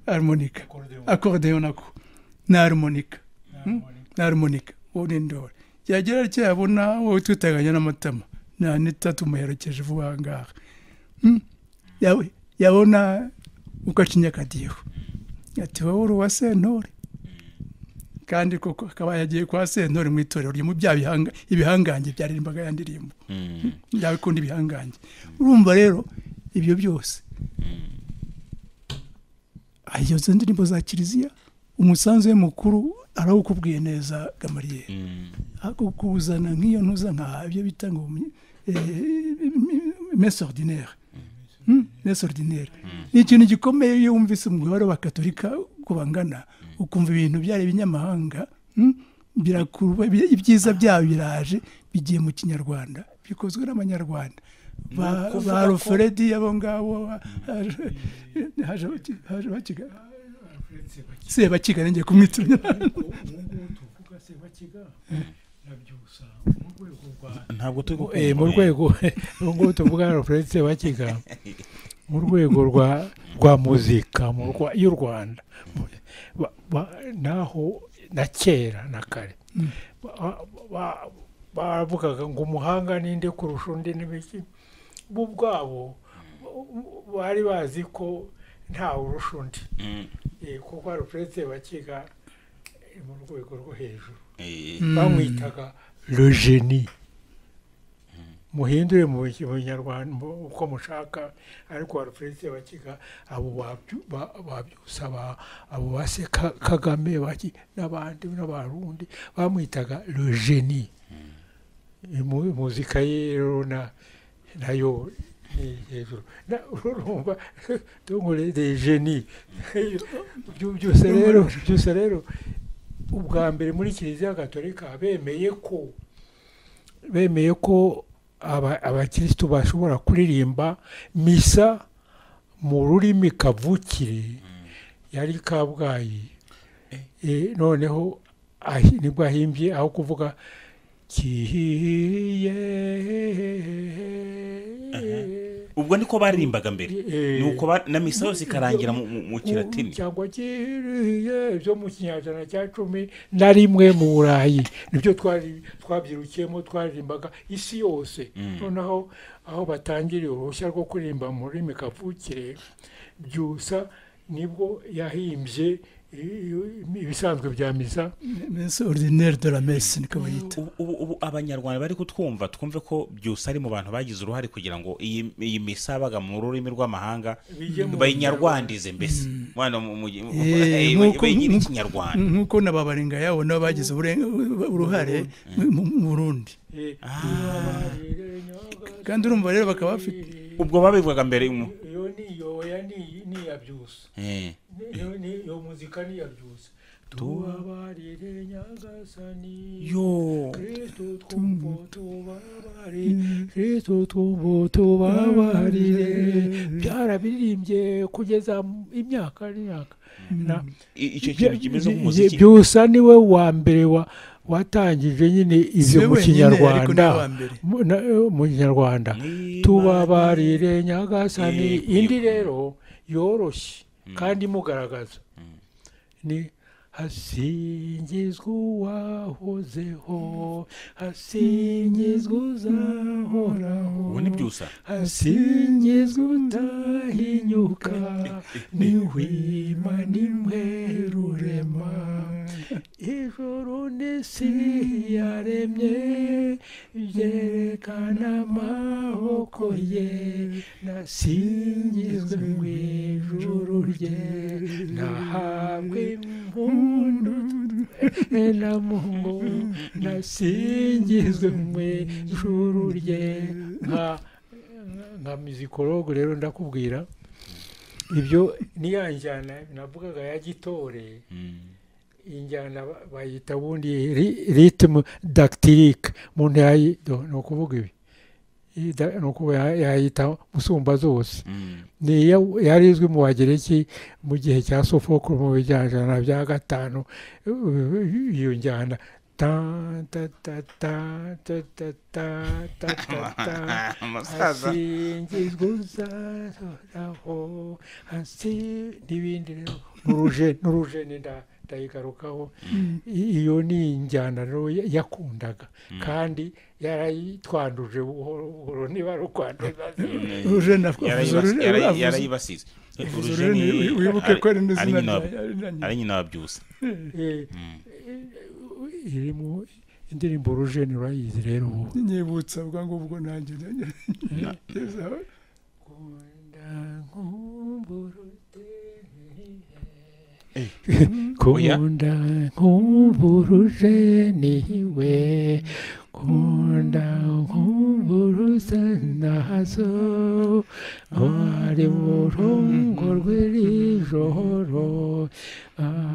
harmonica, accordéon nako na harmonica, na harmonica, uwo ni Ndori. Yagera atya yabona wowe twiteganya n'amatama na Anita tumuherekeje vuba aha ngaha, yabona ugacinya akadiho ati wowe uri uwa Sentore, Kandi koko akaba yagiye kwa Sentore mu itorero ryo mu bya bihanga ibihangange byaririmbaga ya ndirimbo byabikunda ibihangange. Urumva rero ibyo byose ayo zo ndirimbo za kiliziya, umusanzu we mukuru arawukubwiye neza Gamariyeri, ako kuzana nk'iyo ntuza nka ibyo bita ngo messe ordinaire. Messe ordinaire ni ikintu gikomeye. Iyo wumvise umubare w'abakatolika uko bangana, ukumva ibintu byari ibinyamahanga, birakurwa, ibyiza byabo biraje bigiye mu kinyarwanda bikozwe n'abanyarwanda ba Ni ukuvuga ba ko- Alfredi, abo ngabo haje bakiga Sebakiga, ngiye kumwitiranya. Ariko ubu ngubu tuvuga Sebakiga na Byusa mu rwego rwa Ntabwo turi mu rwego ubu ngubu tuvuga Alfred Sebakiga mu rwego rwa muzika mu y'u Rwanda naho na kera na kare baravugaga ngo umuhanga ninde kurusha undi n'ibiki, bo ubwabo bari bazi ko ntawe urusha undi. Kuko Alfred Sebakiga mu rwego rwo hejuru bamwitaga le génie. Muhindure mu Kinyarwanda uko mushaka, ariko Alfred Sebakiga, abo babyusa, abo ba se Kagame n'abandi n'abarundi bamwitaga le génie. Muzika ye rero nayo ni hejuru. Urumva donc les génies byose rero ubwa mbere muri Kiliziya Gatolika bemeye ko abakirisitu bashobora kuririmba misa mu rurimi kavukire yari Kabgayi. Noneho nibwo ahimbye aho kuvuga kihiye. Ubwo niko baririmbaga mbere, nuko na misa yose ikarangira mu Kilatini. Cyangwa kiriye byo mu kinyejana cya 11 mu Burayi, nibyo twari twabyirukiyemo, twaririmbaga isi yose. Noneho aho batangiriye uruhushya rwo kuririmba mu rurimi kavukire, Byusa nibwo yahimbye ibisanzwe bya misa. Messe ordinaire de la messe niko bayita. Ubu abanyarwanda bari kutwumva twumve ko Byusa ari mu bantu bagize uruhare kugira ngo iyi misa yabaga mu rurimi rw'amahanga bijye mu bayinyarwandize mbese. Mwana bayigire ikinyarwanda. Nk'uko na babarenga yabo nabo bagize uruhare mu Burundi. Kandi urumva rero bakaba bafite Ubwo babivugaga mbere mu Iyo ni iyo ya ni iya Byusa. Iyo muzika ni iya Byusa. Tubabarire Nyagasani Yo. Kristo twumva tubabarire, Kristo twumva tubabarire, byarabiririmbye kugeza imyaka n'imyaka. Icyo kintu kimeze nk'umuziki. Byusa niwe wa mbere watangije nyine Si ibyo we mu wenyine, ariko Kinyarwanda. niwe wa mbere. Mu Kinyarwanda tubabarire Nyagasani. Indi rero yoroshye kandi imugaragaza ni hasingizwa uwahozeho, hasingizwa uzahoraho, Ubu ni Byusa. hasingizwa utahinyuka, niwima nimwerurema, ijuru n'isi yaremye byerekana amaboko ye, nasingizwe mu ijuru rye, nahabwe impundu na Mungu, nasingizwe mu ijuru rye. Nka musicologue rero ndakubwira ibyo ni ya njyana navugaga ya gitore. Injyana bayita ubundi rythme dactylique. Umuntu ni ukuvuga ibi, ni ukuvuga yayita musumba zose. Ni iyo yari izwi mu Bagereki mu gihe cya Sofokuru mu bijyana bya gatanu. Iyo njyana ta ta ta ta ta ta ta ta ta ta Amasaza. Hasingizwa uzahoraho hasi n'ibindi rero n'urujeni ndayigarukaho. Iyo ni injyana rero yakundaga kandi yarayitwanduje buhoro buhoro, niba ari ukwanduza. Urujeni avuze Yarayibasize. avuze Urujeni urujeni, wibuke ko ari n'izina ari nyina rya ari nyina wa Byusa. Irimo indirimbo Urujeni, urayizi rero ubu. Nyibutsa ubwo ngubwo nanjye. Kunda nkumburuje niwe, kunda nkumburuza nazo, ari burongo rw'iri joro,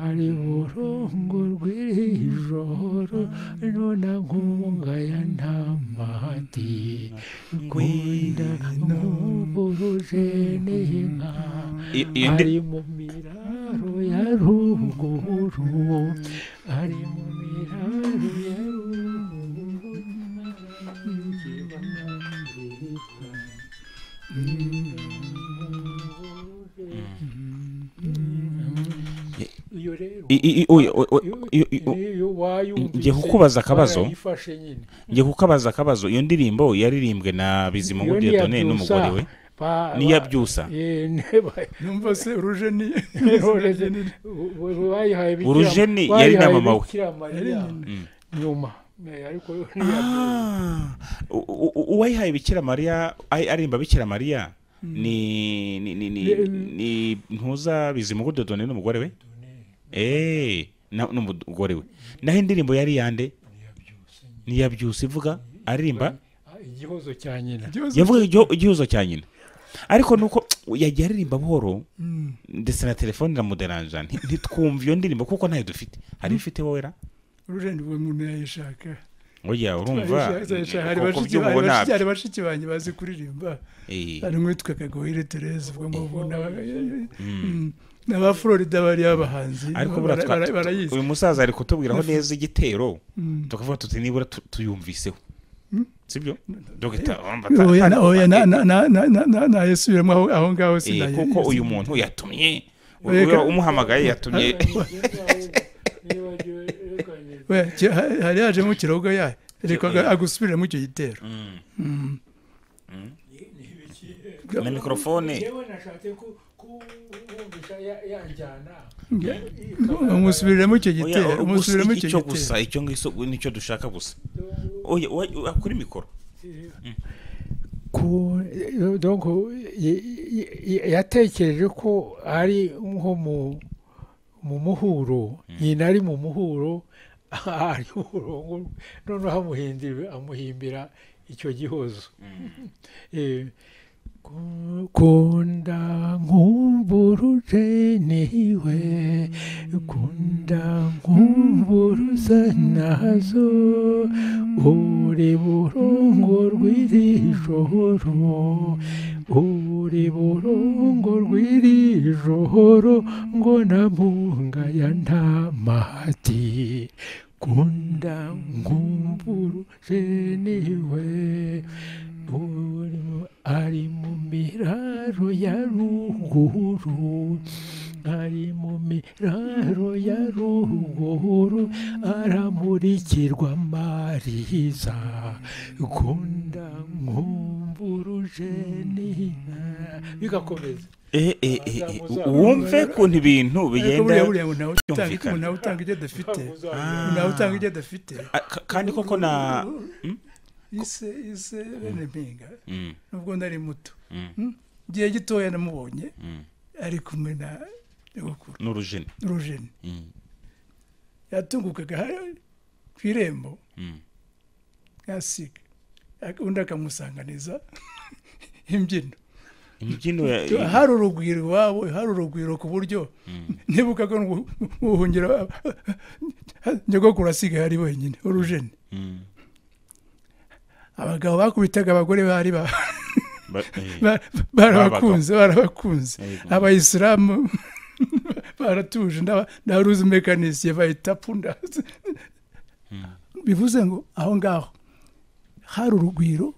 ari burongo rw'iri joro, nona nkunga ya ntamati, kunda nkumburuje n'inka, ari mu miraro ya ruguru, ari mu miraro ya ruguru. Ngiye kukubaza akabazo, ngiye kukubaza akabazo. Iyo ndirimbo yaririmbwe na Bizimungu Dieudonné n'umugore we niya Byusa. Numva se Urujeni Urujeni yari na mama we nyuma. Uwayihaye Bikira Mariya, aririmba Bikira Mariya ni ni ni ni ntuza Bizimungu Dieudonné n'umugore we. N'umugore we. Naho indirimbo yari yande niya Byusa ivuga aririmba igihozo cya nyina, yavuga igihozo cya nyina, ariko nuko yagiye aririmba buhoro ndetse na telefone iramuderanja ntitwumva iyo ndirimbo kuko ntayo dufite. Hari ifite wowe ra Urujeni uwo muntu yayishaka. Oya urumva hari bashiki banjye bazi kuririmba, hari umwitwa Kagohire Therese ubwo ngubwo n'aba Florida bari abahanzi, ariko barayizi. Uyu musaza ari kutubwiraho neza igitero tukavuga tuti nibura tuyumviseho, sibyo Dr. Oya na yasubiramo aho ngaho sinaye, kuko uyu muntu yatumye umuhamagaye yatumye hari yajemo kirogo ya reka agusubiremo icyo gitero na mikrofone. Umusubiremo icyo gitero, umusubiremo icyo gitero gusa, icyo ngiso nicyo dushaka gusa. Oya kuri mikoro. Donc yatekereje ko ari nko mu muhuro, nyina ari mu muhuro, ari uburongo, noneho amuhimbira icyo gihozo. Kunda nkumburuje niwe, kunda nkumburuza nazo, uri burongo rw'iri joro, uri burongo rw'iri joro, ngo na mpunga ya ntamati, kunda nkumburuje niwe, ari mu miraro ya ruguru, ari mu miraro ya ruguru, aramurikirwa Mariza, kunda nkumburuje n'inka. Bigakomeza. Wumve kuntu ibintu bigenda byumvikana. Utanga ibyo adafite, utanga ibyo adafite. Kandi koko na ise bene Mpinga nubwo nari muto igihe gitoya namubonye ari kumwe na nyogokuru n'Urujeni yatungukaga ku irembo yasiga undi akamusanganiza imbyino. Hari urugwiro iwabo, hari urugwiro ku buryo nibuka ko ubuhungiro nyogokuru asigaye ari wenyine Urujeni. Abagabo bakubitaga abagore bari barabakunze, barabakunze. Abayisilamu baratuje, ndaruzi mekanisiye bahita punda. Bivuze ngo aho ngaho hari urugwiro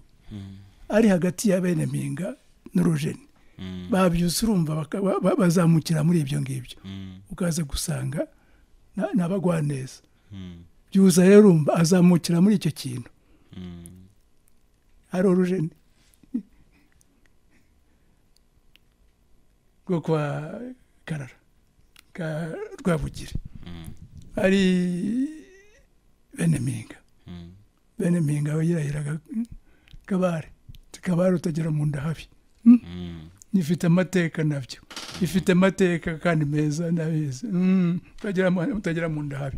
ari hagati ya bene Mpinga n'Urujeni. Babyutse urumva bazamukira muri ibyo ngibyo, ukaza gusanga n'abagwaneza. Byuza rero urumva azamukira muri icyo kintu. Ari Urujeni rwo kwa Karara ka Rwabugiri, ari Bene Mpinga. Bene Mpinga we yirahiraga Kabare, Kabare utagera mu nda habi. Ifite amateka nabyo, ifite amateka kandi meza ndabizi. Utagera mu nda habi.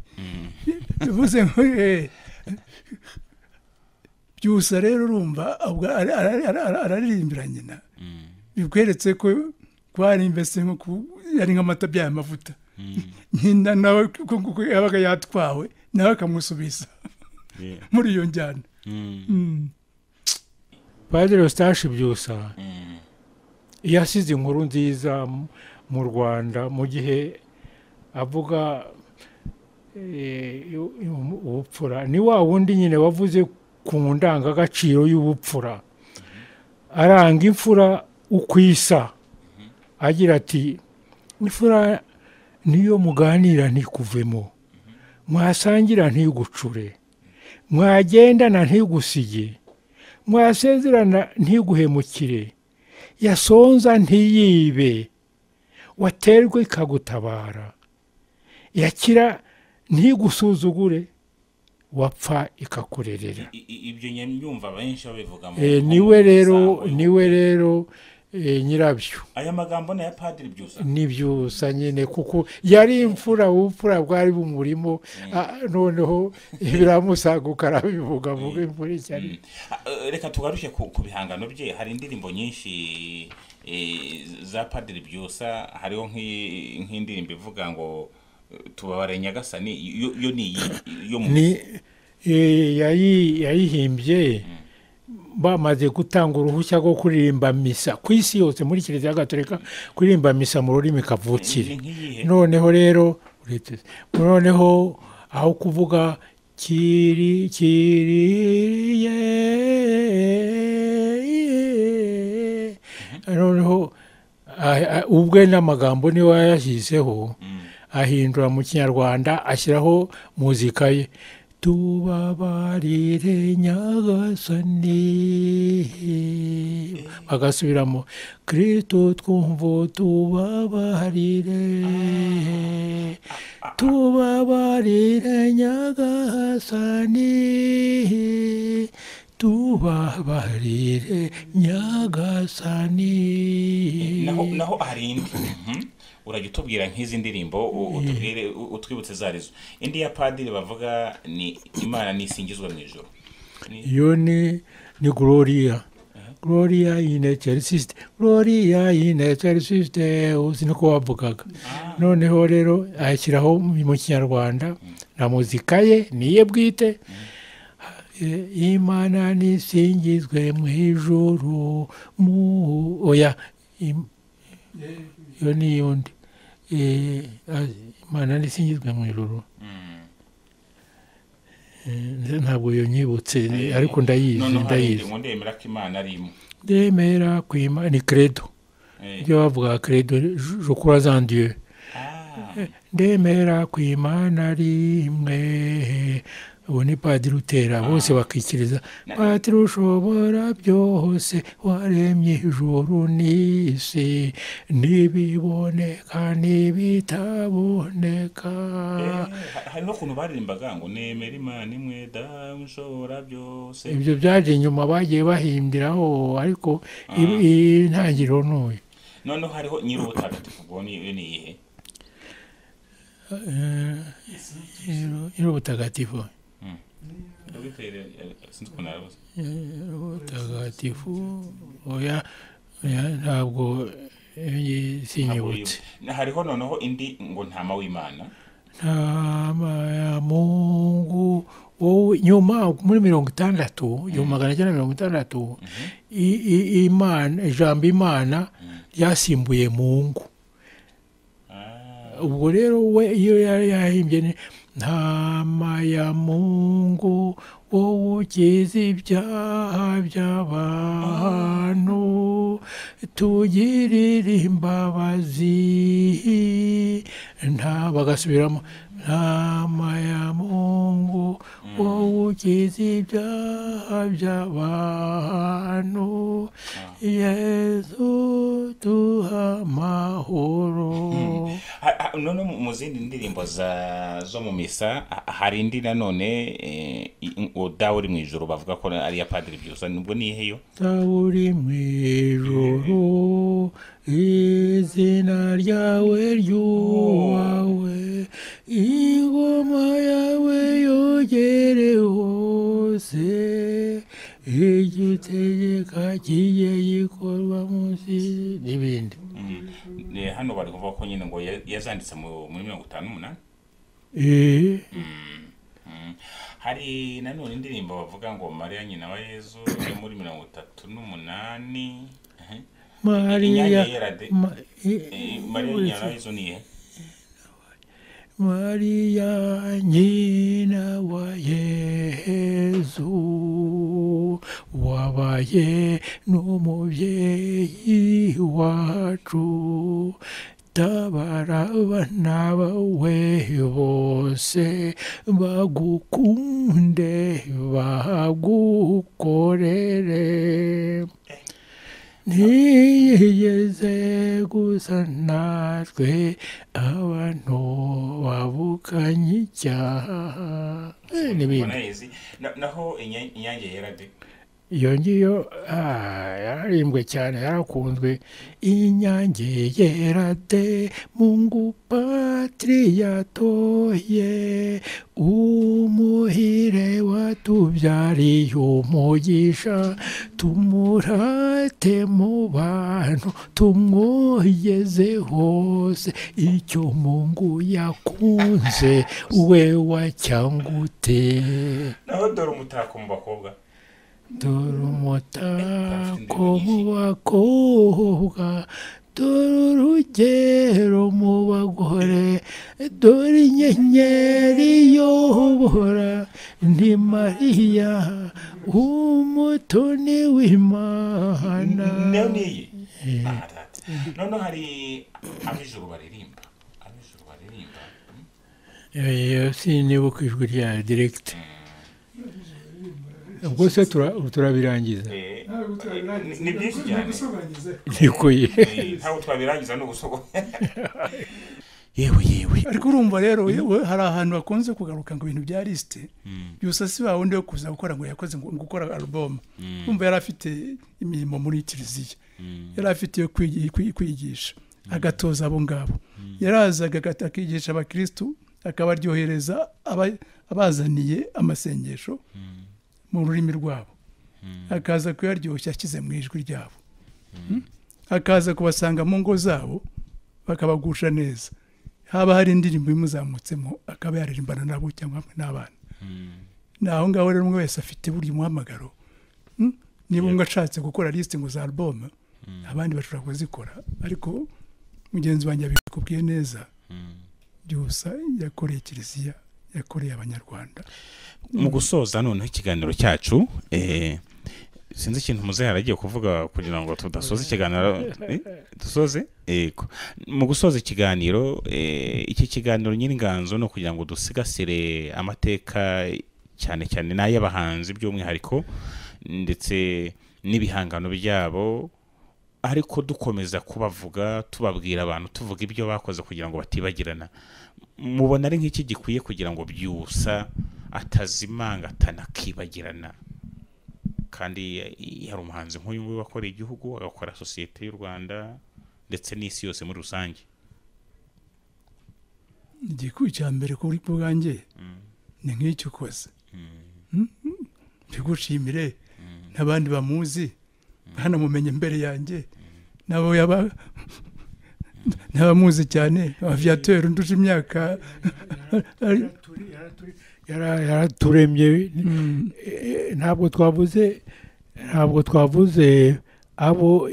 Bivuze ngo Byusa rero urumva araririmbira nyina, bikweretse ko kwari mbese nko yari nk'amata bya mavuta. Nyina nawe kuko yabaga yatwawe nawe akamusubiza muri iyo njyana. Padiri Eustache Byusa yasize inkuru nziza mu Rwanda mu gihe avuga ubupfura. Ni wa wundi nyine wavuze ku ndangagaciro y'ubupfura, aranga imfura ukwisa, agira ati imfura niyo muganira ntikuvemo, mwasangira ntigucure, mwagendana ntigusige, mwasezerana ntiguhemukire, yasonza ntiyibe, waterwe ikagutabara, yakira ntigusuzugure, wapfa ikakurerera. Ibyo nyumva benshi babivuga. Niwe rero nyirabyo. Aya magambo na ya Padiri Byusa ni Byusa nyine, kuko yari imfura, ubupfura bwari bumurimo. Noneho biramusaguka arabivuga vuga imfura cyane. Reka tugaruke ku bihangano bye. Hari indirimbo nyinshi za Padiri Byusa, hariho nk'indirimbo ivuga ngo tubabare Nyagasani, yo ni yo ni yayihimbye bamaze gutanga uruhushya rwo kuririmba misa ku isi yose muri Kiliziya Gatolika, kuririmba misa mu rurimi kavukire. Noneho rero noneho aho kuvuga kiri kiriye, noneho ubwe n'amagambo niwe yayashyizeho, ahindura mu Kinyarwanda ashyiraho muzika ye. Tubabarire Nyagasani, bagasubiramo Kristo twumva tubabarire, tubabarire Nyagasani, tubabarire Nyagasani. Naho hari indi urajya utubwira nk'izi ndirimbo, utubwire utwibutse zarizo. Indi ya padiri bavuga ni Imana nisingizwe mu ijuru, iyo ni Gloria. Gloria in excelsis, Gloria in excelsis Deus, niko bavugaga. Noneho rero ayashyiraho mu Kinyarwanda na muzika ye niye bwite. Imana nisingizwe mu ijuru mu oya, iyo ni yundi. Imana nisingizwe mu ijuru, ntabwo yo nyibutse ariko ndayizi. Ndemera ko Imana ari imwe, ndemera ko Imana ni credo, ibyo bavuga credo, je crois en Dieu. Ndemera ko Imana ari imwe, ubu ni Padiri Utera, bose bakikiriza Padiri ushobora byose, waremye ijuru n'isi, n'ibiboneka n'ibitaboneka. Hari n'ukuntu baririmbaga ngo nemera Imana imwe Dawe ushobora byose. Ibyo byaje nyuma bagiye bahimbiraho, ariko intangiriro n'uyu. Noneho hariho Nyir'ubutagatifu, ubwo ni iyihe? Nyir'ubutagatifu Ubutagatifu, oya ntabwo sinyibutse. Hariho noneho indi ngo ntama w'Imana, ntama ya Mungu. Wowe nyuma muri 60, 1960, Imana, ijambo Imana ryasimbuye Mungu. Ubwo rero we iyo yari yahimbye ntama ya Mungu, wowe ukiza ibyaha by'abantu, tugirire imbabazi. Nta bagasubiramo Ntama ya Mungu wowe ukiza ibyaha by'abantu, Yezu duha amahoro. None mu zindi ndirimbo zo mu misa hari indi nanone Dawe uri mu ijuru bavuga ko ari iya Padiri Byusa, nubwo ni iheyo? Dawe uri mu ijuru, izina ryawe ryubahwe, ingoma yawe yogere hose, icyo utegeka kijye gikorwa munsi, n'ibindi. Hano bari kuvuga ko nyine ngo yazanditse muri 58. Hari nanone indirimbo bavuga ngo Mariya nyina wa Yezu yo muri 38. Mariya nyina wa Yezu ni iyihe? Mariya nyina wa Yezu wabaye n'umubyeyi wacu, tabara abana bawe bose bagukunde bagukorere. Ntiyigeze gusa natwe abantu babukanye icyaha, n'ibindi. Naho Inyange yera de, iyo ngiyo yararimbwe cyane, yarakunzwe. Inyange yera de, Mungu Patri yatoye, umuhire watubyariye umugisha, tumurate mu bantu tumwogeze hose, icyo Mungu yakunze we wacyangute. Naho dore umutako mu bakobwa, dore umutako mu bakobwa, dore urugero mu bagore, dore inyenyeri iyobora, ni Mariya umutoni w'Imana. Nayo niyi. Noneho hari ab'ijuru baririmba, ab'ijuru baririmba. Sinibuka ijwi rya direct. Ubwo se turabirangiza? Ni byinshi cyane. Nikuye. Ntabwo twabirangiza no gusogo. Yewe yewe. Ariko urumva rero hari ahantu bakunze kugaruka ngo ibintu bya liste, Byusa si wa wundi wo kuza gukora ngo yakoze ngo gukora album. Urumva yari afite imirimo muri kiliziya, yari afite yo kwigisha, agatoza abo ngabo. Yarazaga akigisha abakristu, akabaryohereza abazaniye amasengesho mu rurimi rwabo, akaza kuyaryoshya ashyize mu ijwi ryabo, akaza kubasanga mu ngo zabo bakabagusha neza. Haba hari indirimbo imuzamutsemo akaba yaririmbana nabo cyangwa hamwe n'abana. Naho ngaho rero umwe wese afite burya umuhamagaro. Niba umwe ashatse gukora liste ngo za album, abandi bashobora kuzikora, ariko mugenzi wanjye abikubwiye neza. Byusa yakoreye kiliziya, yakoreye abanyarwanda. Mu gusoza noneho ikiganiro cyacu, sinzi ikintu muzehe aragiye kuvuga kugira ngo tudasoza ikiganiro, dusoze. Mu gusoza ikiganiro, iki kiganiro Nyiringanzo no kugira ngo dusigasire amateka cyane cyane n'ay'abahanzi by'umwihariko ndetse n'ibihangano byabo, ariko dukomeza kubavuga, tubabwira abantu, tuvuga ibyo bakoze kugira ngo batibagirana. Mubona ari nk'iki gikwiye kugira ngo Byusa atazimanga atanakibagirana, kandi yari umuhanzi nk'uyu nguyu wakoreye igihugu, agakora sosiyete y'u Rwanda ndetse n'isi yose muri rusange? Igikwiye cya mbere kuri bwanjye ni nk'icyo ukoze, mbigushimire n'abandi bamuzi banamumenye mbere yanjye, nabo yaba n'abamuzi cyane, aviateur nduje imyaka yaraturemye. Ntabwo twavuze abo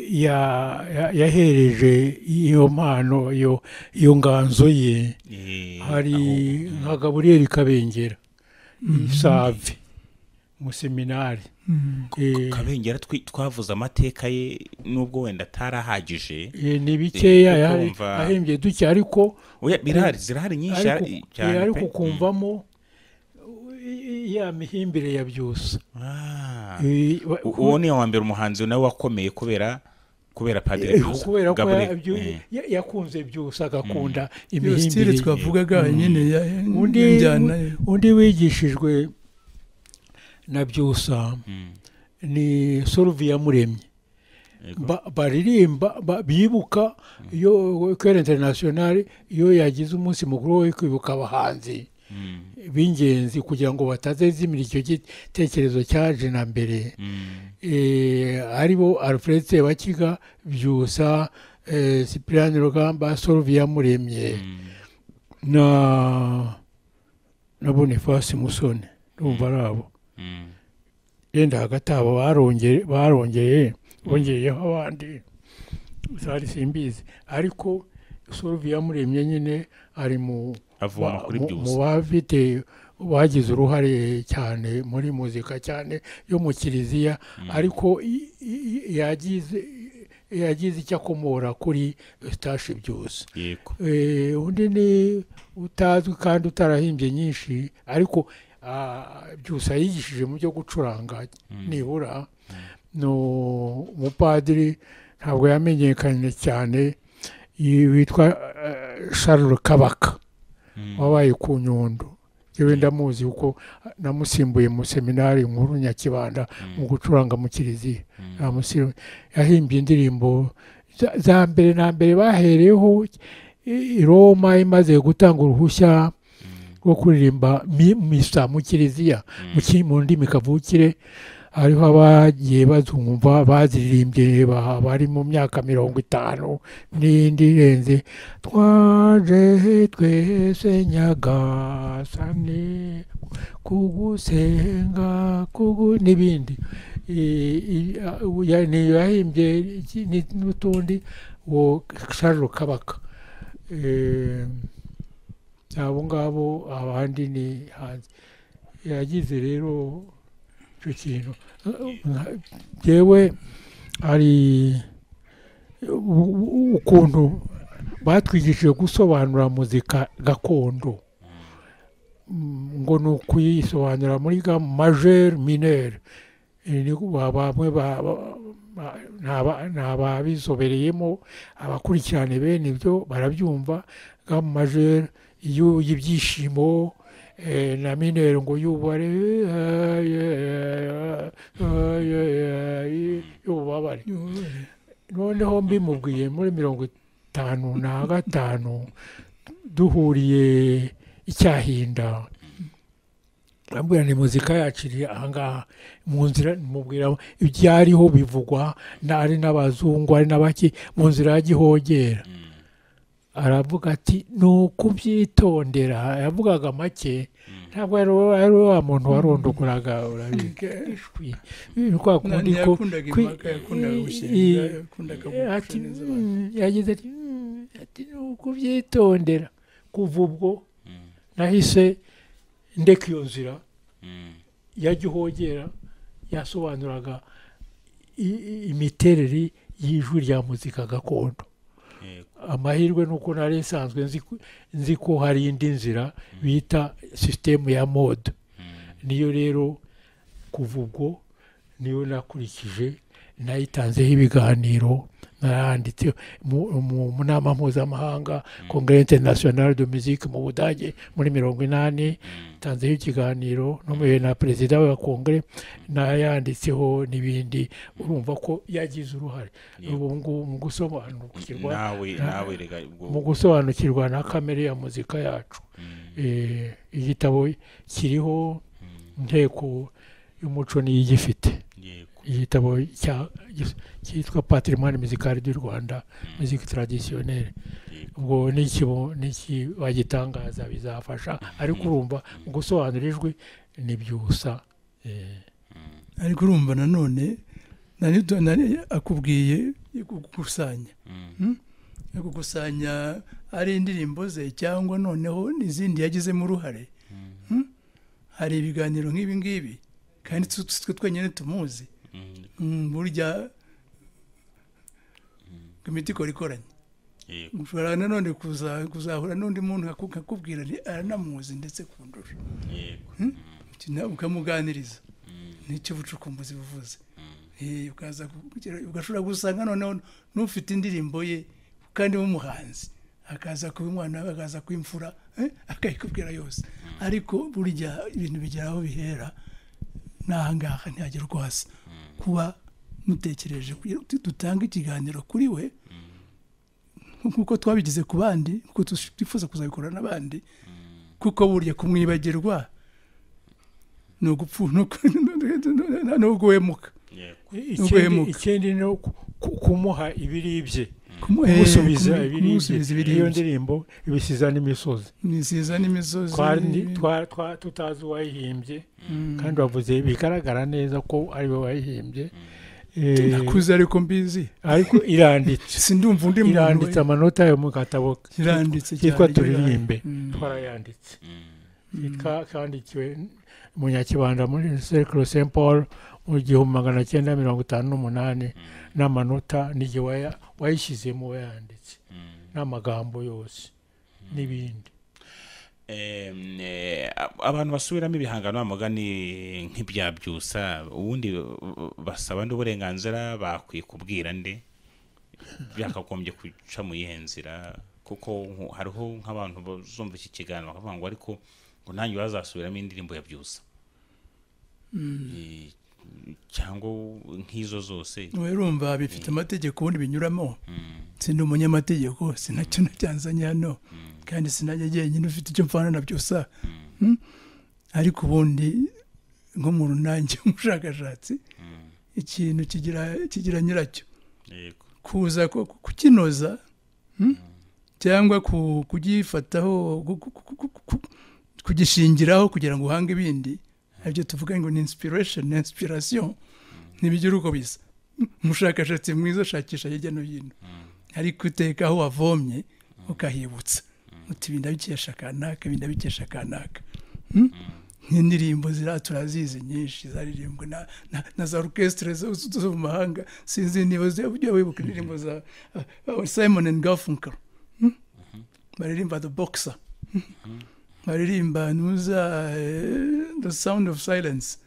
yahereje iyo mpano, iyo nganzo ye. Hari nka Gaburiyeli Kabengera Isave mu seminari. Kabengera twavuze amateka ye nubwo wenda atarahagije, ni bikeya ahimbye duke, ariko birahari, zirahari nyinshi cyane, ariko kumvamo ya mihimbire ya Byusa. Uwo ni wa mbere umuhanzi nawe wakomeye kubera Padiri Byusa, kubera ko yakunze Byusa agakunda imihimbire twavugaga nyine. Undi wigishijwe na Byusa ni Solvia Muremyi, baririmba bibuka iyo Chœur International iyo yagize umunsi mukuru wo kwibuka abahanzi b'ingenzi kugira ngo batazezimira icyo gitekerezo cyaje na mbere, aribo Alfred Sebakiga, Byusa, Cyprien Rugamba, Solvia Muremye na Boniface Musoni, ndumva ari abo. Yenda hagati abo barongeye bongeyeho abandi zari simbizi, ariko Solvia Muremye nyine ari mu bafite bagize uruhare cyane muri muzika cyane yo mu kiliziya, ariko yagize icyo akomora kuri Eustache Byusa. Undi ni utazwi kandi utarahimbye nyinshi, ariko Byusa yigishije mu byo gucuranga nibura, ni umupadiri ntabwo yamenyekanye cyane witwa Charles Kabaka wabaye ku Nyundo. Yewe ndamuzi kuko namusimbuye mu seminari nkuru Nyakibanda mu gucuranga mu kiliziya. Yahimbye indirimbo za mbere na mbere bahereyeho i Roma imaze gutanga uruhushya rwo kuririmba misa mu kiliziya mu ndimi kavukire, hariho abagiye bazumva baziririmbye bari mu myaka 50 n'indi irenze. Twaje twese Nyagasani kugusenga n'ibindi. Niyo yahimbye n'utundi uwo Charles Kabaka. Abo ngabo abandi ni hanze. Yagize rero icyo kintu. Yewe hari ukuntu batwigishije gusobanura muzika gakondo, ngo ni ukuyisobanura muri gamme majeure mineure. Bamwe ntababizobereyemo, abakurikirane bene ibyo barabyumva. Gamme majeure y'ibyishimo, na mineure ngo yubare y'ububabare. Noneho mbimubwiye muri 55 duhuriye Icyahinda, arambwira ni muzika yacu iri ahangaha mu nzira, mubwira ibyariho bivugwa ari n'abazungu ari n'abaki mu nzira ya Gihogera. Aravuga ati ni ukubyitondera. Yavugaga make, ntabwo ari wa muntu warondogораga, urabizi kwa kundi ko yagize ati ni ukubyitondera. Kuva ubwo nahise ndeka iyo nzira ya Gihogera yasobanuraga imiterere y'ijwi rya muzika gakondo. Amahirwe nuko nari nsanzwe nzi ko hari indi nzira bita sisitemu ya mode, niyo rero kuva ubwo niyo nakurikije, nayitanzeho ibiganiro, naranditse mu nama mpuzamahanga Congrès International de Musique mu Budage muri 80, tanzeho ikiganiro n'umuyobozi na perezida wa Congrès, nayanditseho n'ibindi. Urumva ko yagize uruhare ubu ngubu mu gusobanukirwa mu gusobanukirwa na kamere ya muzika yacu. Igitabo kiriho inteko y'umuco niyo igifite, igitabo cyitwa Patrimoine musical du Rwanda, musique traditionnelle. Ubwo n'iki bagitangaza bizafasha, ariko urumva mu gusobanura ijwi ni Byusa. Ariko urumva nanone akubwiye gukusanya gukusanya ari indirimbo ze cyangwa noneho n'izindi yagizemo uruhare. Hari ibiganiro nk'ibi ngibi Kandi twe twenyine tumuzi. Burya imiti ikora ikoranye. Ushobora nanone kuzahura n'undi muntu akakubwira aranamuzi ndetse kundusha. Ukamuganiriza. Nicyo ubucukumbuzi buvuze. Ukaza ugashobora gusanga noneho n'ufite indirimbo ye kandi w'umuhanzi akaza kuba umwana, akaza kuba imfura, akayikubwira yose. Ariko burya ibintu bigera aho bihera, n'aha ngaha ntihagera uko hasa. Kuba mutekereje dutanga ikiganiro kuri we nk'uko twabigize ku bandi, nk'uko twifuza kuzabikora n'abandi, kuko burya kumwibagirwa ni ugupfu, ni uguhemuka. Ikindi ni kumuha ibiribye, kumusubiza ibiribye. Iyo ndirimbo ibisiza n'imisozi, ibisiza n'imisozi tutazi uwayihimbye, kandi wavuze bigaragara neza ko ari we wayihimbye. Nakuze ariko mbizi, ariko iranditse, sindumva undi muntu iranditse amanota yo mu gatabo iranditse cyitwa Turirimbe, twarayanditse. Kandikiwe mu Nyakibanda muri Cercle Saint Paul mu 1958, n'amanota n'igihe wayishyizemo wayanditse n'amagambo yose n'ibindi. Abantu basubiramo ibihangano bamugani nk'ibya Byusa, ubundi basaba ndi uburenganzira bakwiye kubwira nde? Byakagombye guca mu yihe nzira? Kuko hariho nk'abantu bazumva iki kiganiro bakavuga ngo ariko ngo nanjye bazasubiramo indirimbo ya Byusa cyangwa nk'izo zose. Urumva bifite amategeko ubundi binyuramo. Sindi umunyamategeko, sinacyo nacyanzanye hano, kandi sinajya jyenyine ufite icyo mfana na Byusa. Ariko ubundi nk'umuntu nanjye umushakashatsi, ikintu kigira nyiracyo. Kuza kukinoza cyangwa kugifataho, kugishingiraho kugira ngo uhange ibindi, aribyo tuvuga ngo ni inspiration, inspiration ntibigira uko bisa. Umushakashatsi mwiza ashakisha hirya no hino, ariko uteka aho wavomye ukahibutsa uti ibi ndabikesha kanaka, ibi ndabikesha kanaka. Nk'indirimbo turazizi nyinshi zaririmbwe na za orchestre zo mu mahanga. Sinzi niba ujya wibuka indirimbo za Simon and Garfunkel, baririmba The Boxer, baririmba nuza The Sound of Silence.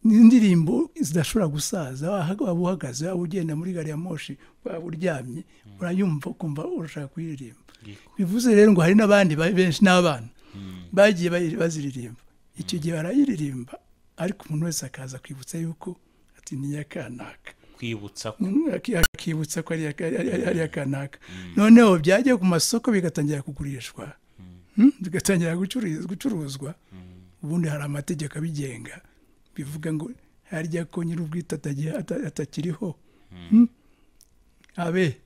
Ni indirimbo zidashobora gusaza. Waba uhagaze, waba ugenda muri gari ya moshi, waba uryamye, urayumva ukumva urashaka kuyiririmba. Bivuze rero ngo hari n'abandi benshi n'abana bagiye baziririmba. Icyo gihe barayiririmba, ariko umuntu wese akaza kwibutsa yuko ati ni iya kanaka, akibutsa ko ari iya kanaka. Noneho byajya ku masoko bigatangira kugurishwa, bigatangira gucuruzwa. Ubundi hari amategeko abigenga, bivuga ngo harya ko nyir'ubwite atakiriho, abe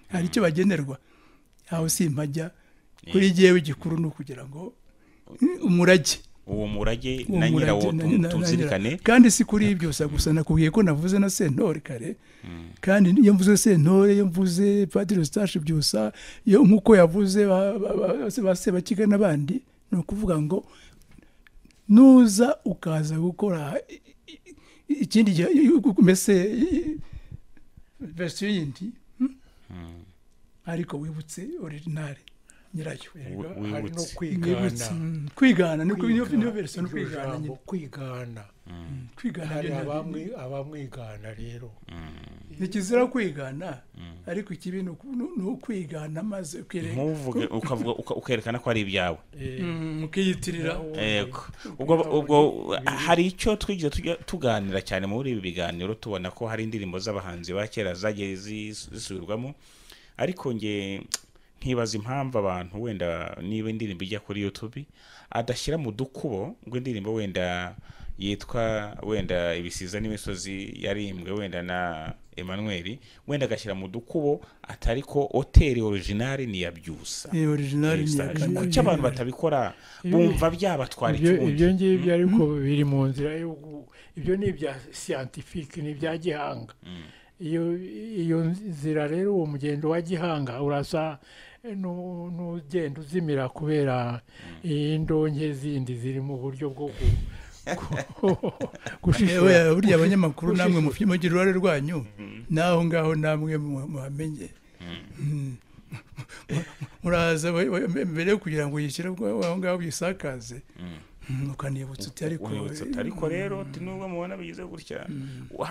hari icyo bagenerwa. Aho simpajya kuri jyewe, igikuru ni ukugira ngo umurage, uwo murage na nyirawo tuzirikane. Kandi si kuri byose gusa, nakubwiye ko navuze na Sentore kare. Kandi iyo mvuze Sentore, iyo mvuze Padiri Eustache Byusa, iyo nk'uko yavuze ba Sebakiga n'abandi, ni ukuvuga ngo nuza ukaza gukora ikindi gihe mbese version yindi, ariko wibutse original nyirayo. Hari no kwigana. Kwigana niyo version, kwigana nyine. Kwigana. Kwigana. Hari abamwigana rero. Ntikizira kwigana, ariko ikibi ni ukwigana maze ntuvuge, ukavuga ukerekana ko ari ibyawe, ukiyitirira. Yego, ubwo hari icyo twigeze tuganira cyane muri ibi biganiro, tubona ko hari indirimbo z'abahanzi ba kera zagiye zisubirwamo, ariko nge nkibaza impamvu abantu wenda niba indirimbo ijya kuri YouTube adashyira mu dukubo ngo indirimbo wenda yitwa wenda Ibisiza n'imisozi yarimbwe wenda na Emmanuel, wenda agashyira mu dukubo atari ko auteur original ni ya Byusa. Original ni ya Kuki abantu batabikora, bumva byabatwara ikibundi? Ibyo ngibyo ariko biri mu nzira yo, ibyo ni ibya scientifique, ni ibya gihanga. Iyo nzira rero, uwo mugendo wa gihanga urasa n'ugenda uzimira kubera indonke zindi ziri mu buryo bwo Gushishura. Burya abanyamakuru namwe mugira uruhare rwanyu, naho ngaho namwe muhamenye. Muraza mbere yo kugira ngo uyishyire aho ngaho uyisakaze, ukanibutsa uti ariko rero nubwo mubona bigize gutya,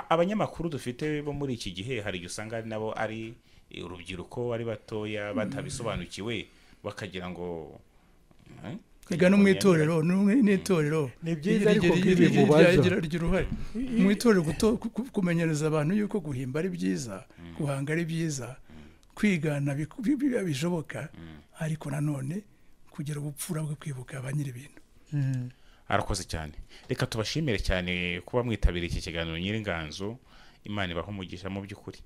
abanyamakuru dufite bo muri iki gihe hari igihe usanga ari nabo ari urubyiruko, ari batoya batabisobanukiwe, bakagira ngo ega no mu itorero n'itorero ni byiza, ariko bimubaza uruhare mu itorero kumenyereza abantu yuko guhimba ari byiza, guhanga ari byiza, kwigana bishoboka, ariko nanone kugira ubupfura bwo kwibuka ba nyiri ibintu. Arakoze cyane, reka tubashimire cyane kuba mwitabiriye iki kiganiro Nyiringanzo. Imana ibahe umugisha mu by'ukuri.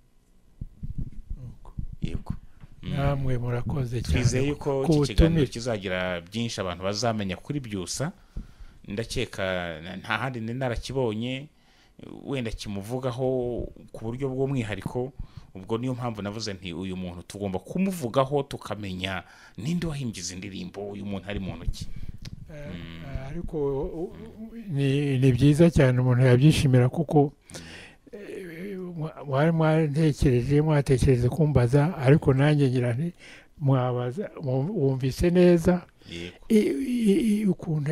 Yego, namwe murakoze cyane. Twizeye yuko iki kiganiro kizagira byinshi abantu bazamenya kuri Byusa. Ndakeka nta handi narakibonye wenda kimuvugaho ku buryo bw'umwihariko. Ubwo niyo mpamvu navuze nti uyu muntu tugomba kumuvugaho tukamenya ninde wahimbye izi ndirimbo, uyu muntu ari muntu ki. Ariko ni byiza cyane, umuntu yabyishimira kuko mwari mwatekereje mwatekereje kumbaza, ariko nanjye ngira nti mwabaza wumvise neza ukuntu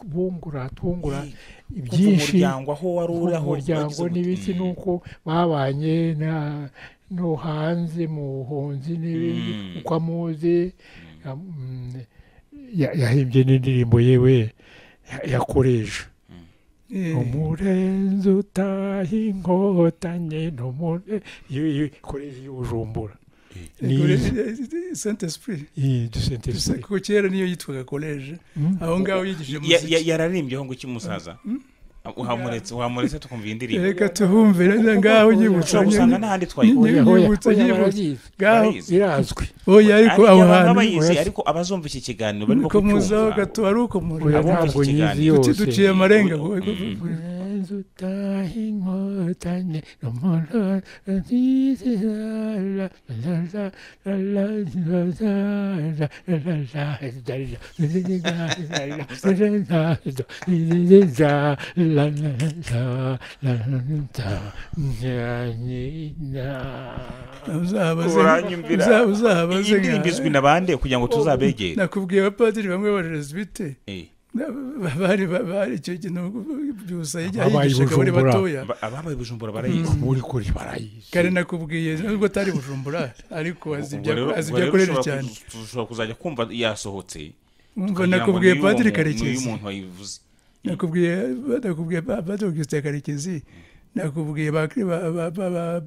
bungura byinshi umuryango n'ibiki, nuko babanye no hanze mu buhunzi n'ibindi, uko amuzi yahimbye n'indirimbo yewe yakoresha umurenzi utaha inkotanyi koreje y'Ubujumbura Saint Esprit kuko kera niyo yitwaga college, aho ngaho yigishije muziki. Yararimbyeho ngo iki musaza? Uhamuretse tukumva indirimbo. Reka tuhumve ngaho nyibutsa usanga n'ahandi twayibonye irazwi. Oya, ariko aho hantu ariko abazumva iki kiganiro barimo kucyumva gato ari uko muri duciye amarenga. Uzabaze indirimbo izwi na bande kugira ngo tuzabegere. Nakubwiye abapadiri bamwe b'abajesuite bari bari icyo kintu Byusa yigishaga bari batoya, ababaye Bujumbura barayizi, muri kuri barayizi. Kare nakubwiye nubwo atari Bujumbura ariko azi ibyo akoresha cyane. Ushobora kuzajya kumva yasohotse. Umva nakubwiye Padiri Karekezi, umuntu wayivuze. Nakubwiye Padiri Augustin Karekezi, nakubwiye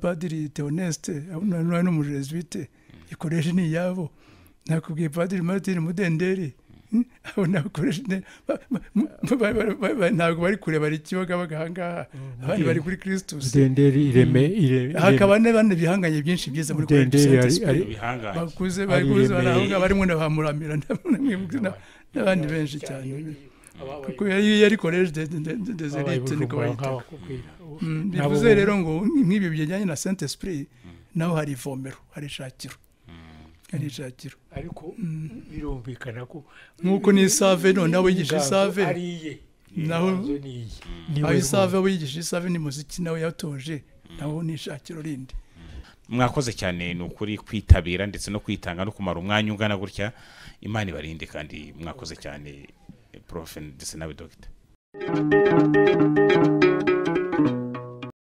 Padiri Theoneste n'umujesuite ikoresha ni iyabo, nakubwiye Padiri Martin Mudenderi. Abo nakoresha ntabwo bari kure, bari Kibagabaga ahangaha, abandi bari kuri Christus Mudenderi ireme, hakaba n'abandi bihanganye byinshi byiza muri bakuze bakuze aho barimo na Muramira n'abandi benshi cyane, kuko yari college des élites niko bayita. Bivuze rero ngo nk'ibyo bijyanye na Saint Esprit naho hari ivomero, hari ishakiro. Ariko birumvikana ko nkuko ni Save none abo yigisha Save naho aho Save abo yigisha Save ni muziki nawe yatoje, naho ni ishakiro rindi. Mwakoze cyane ni ukuri kwitabira ndetse no kwitanga no kumara umwanya ungana gutya. Imana ibarinde kandi mwakoze cyane Prof ndetse nawe Dr.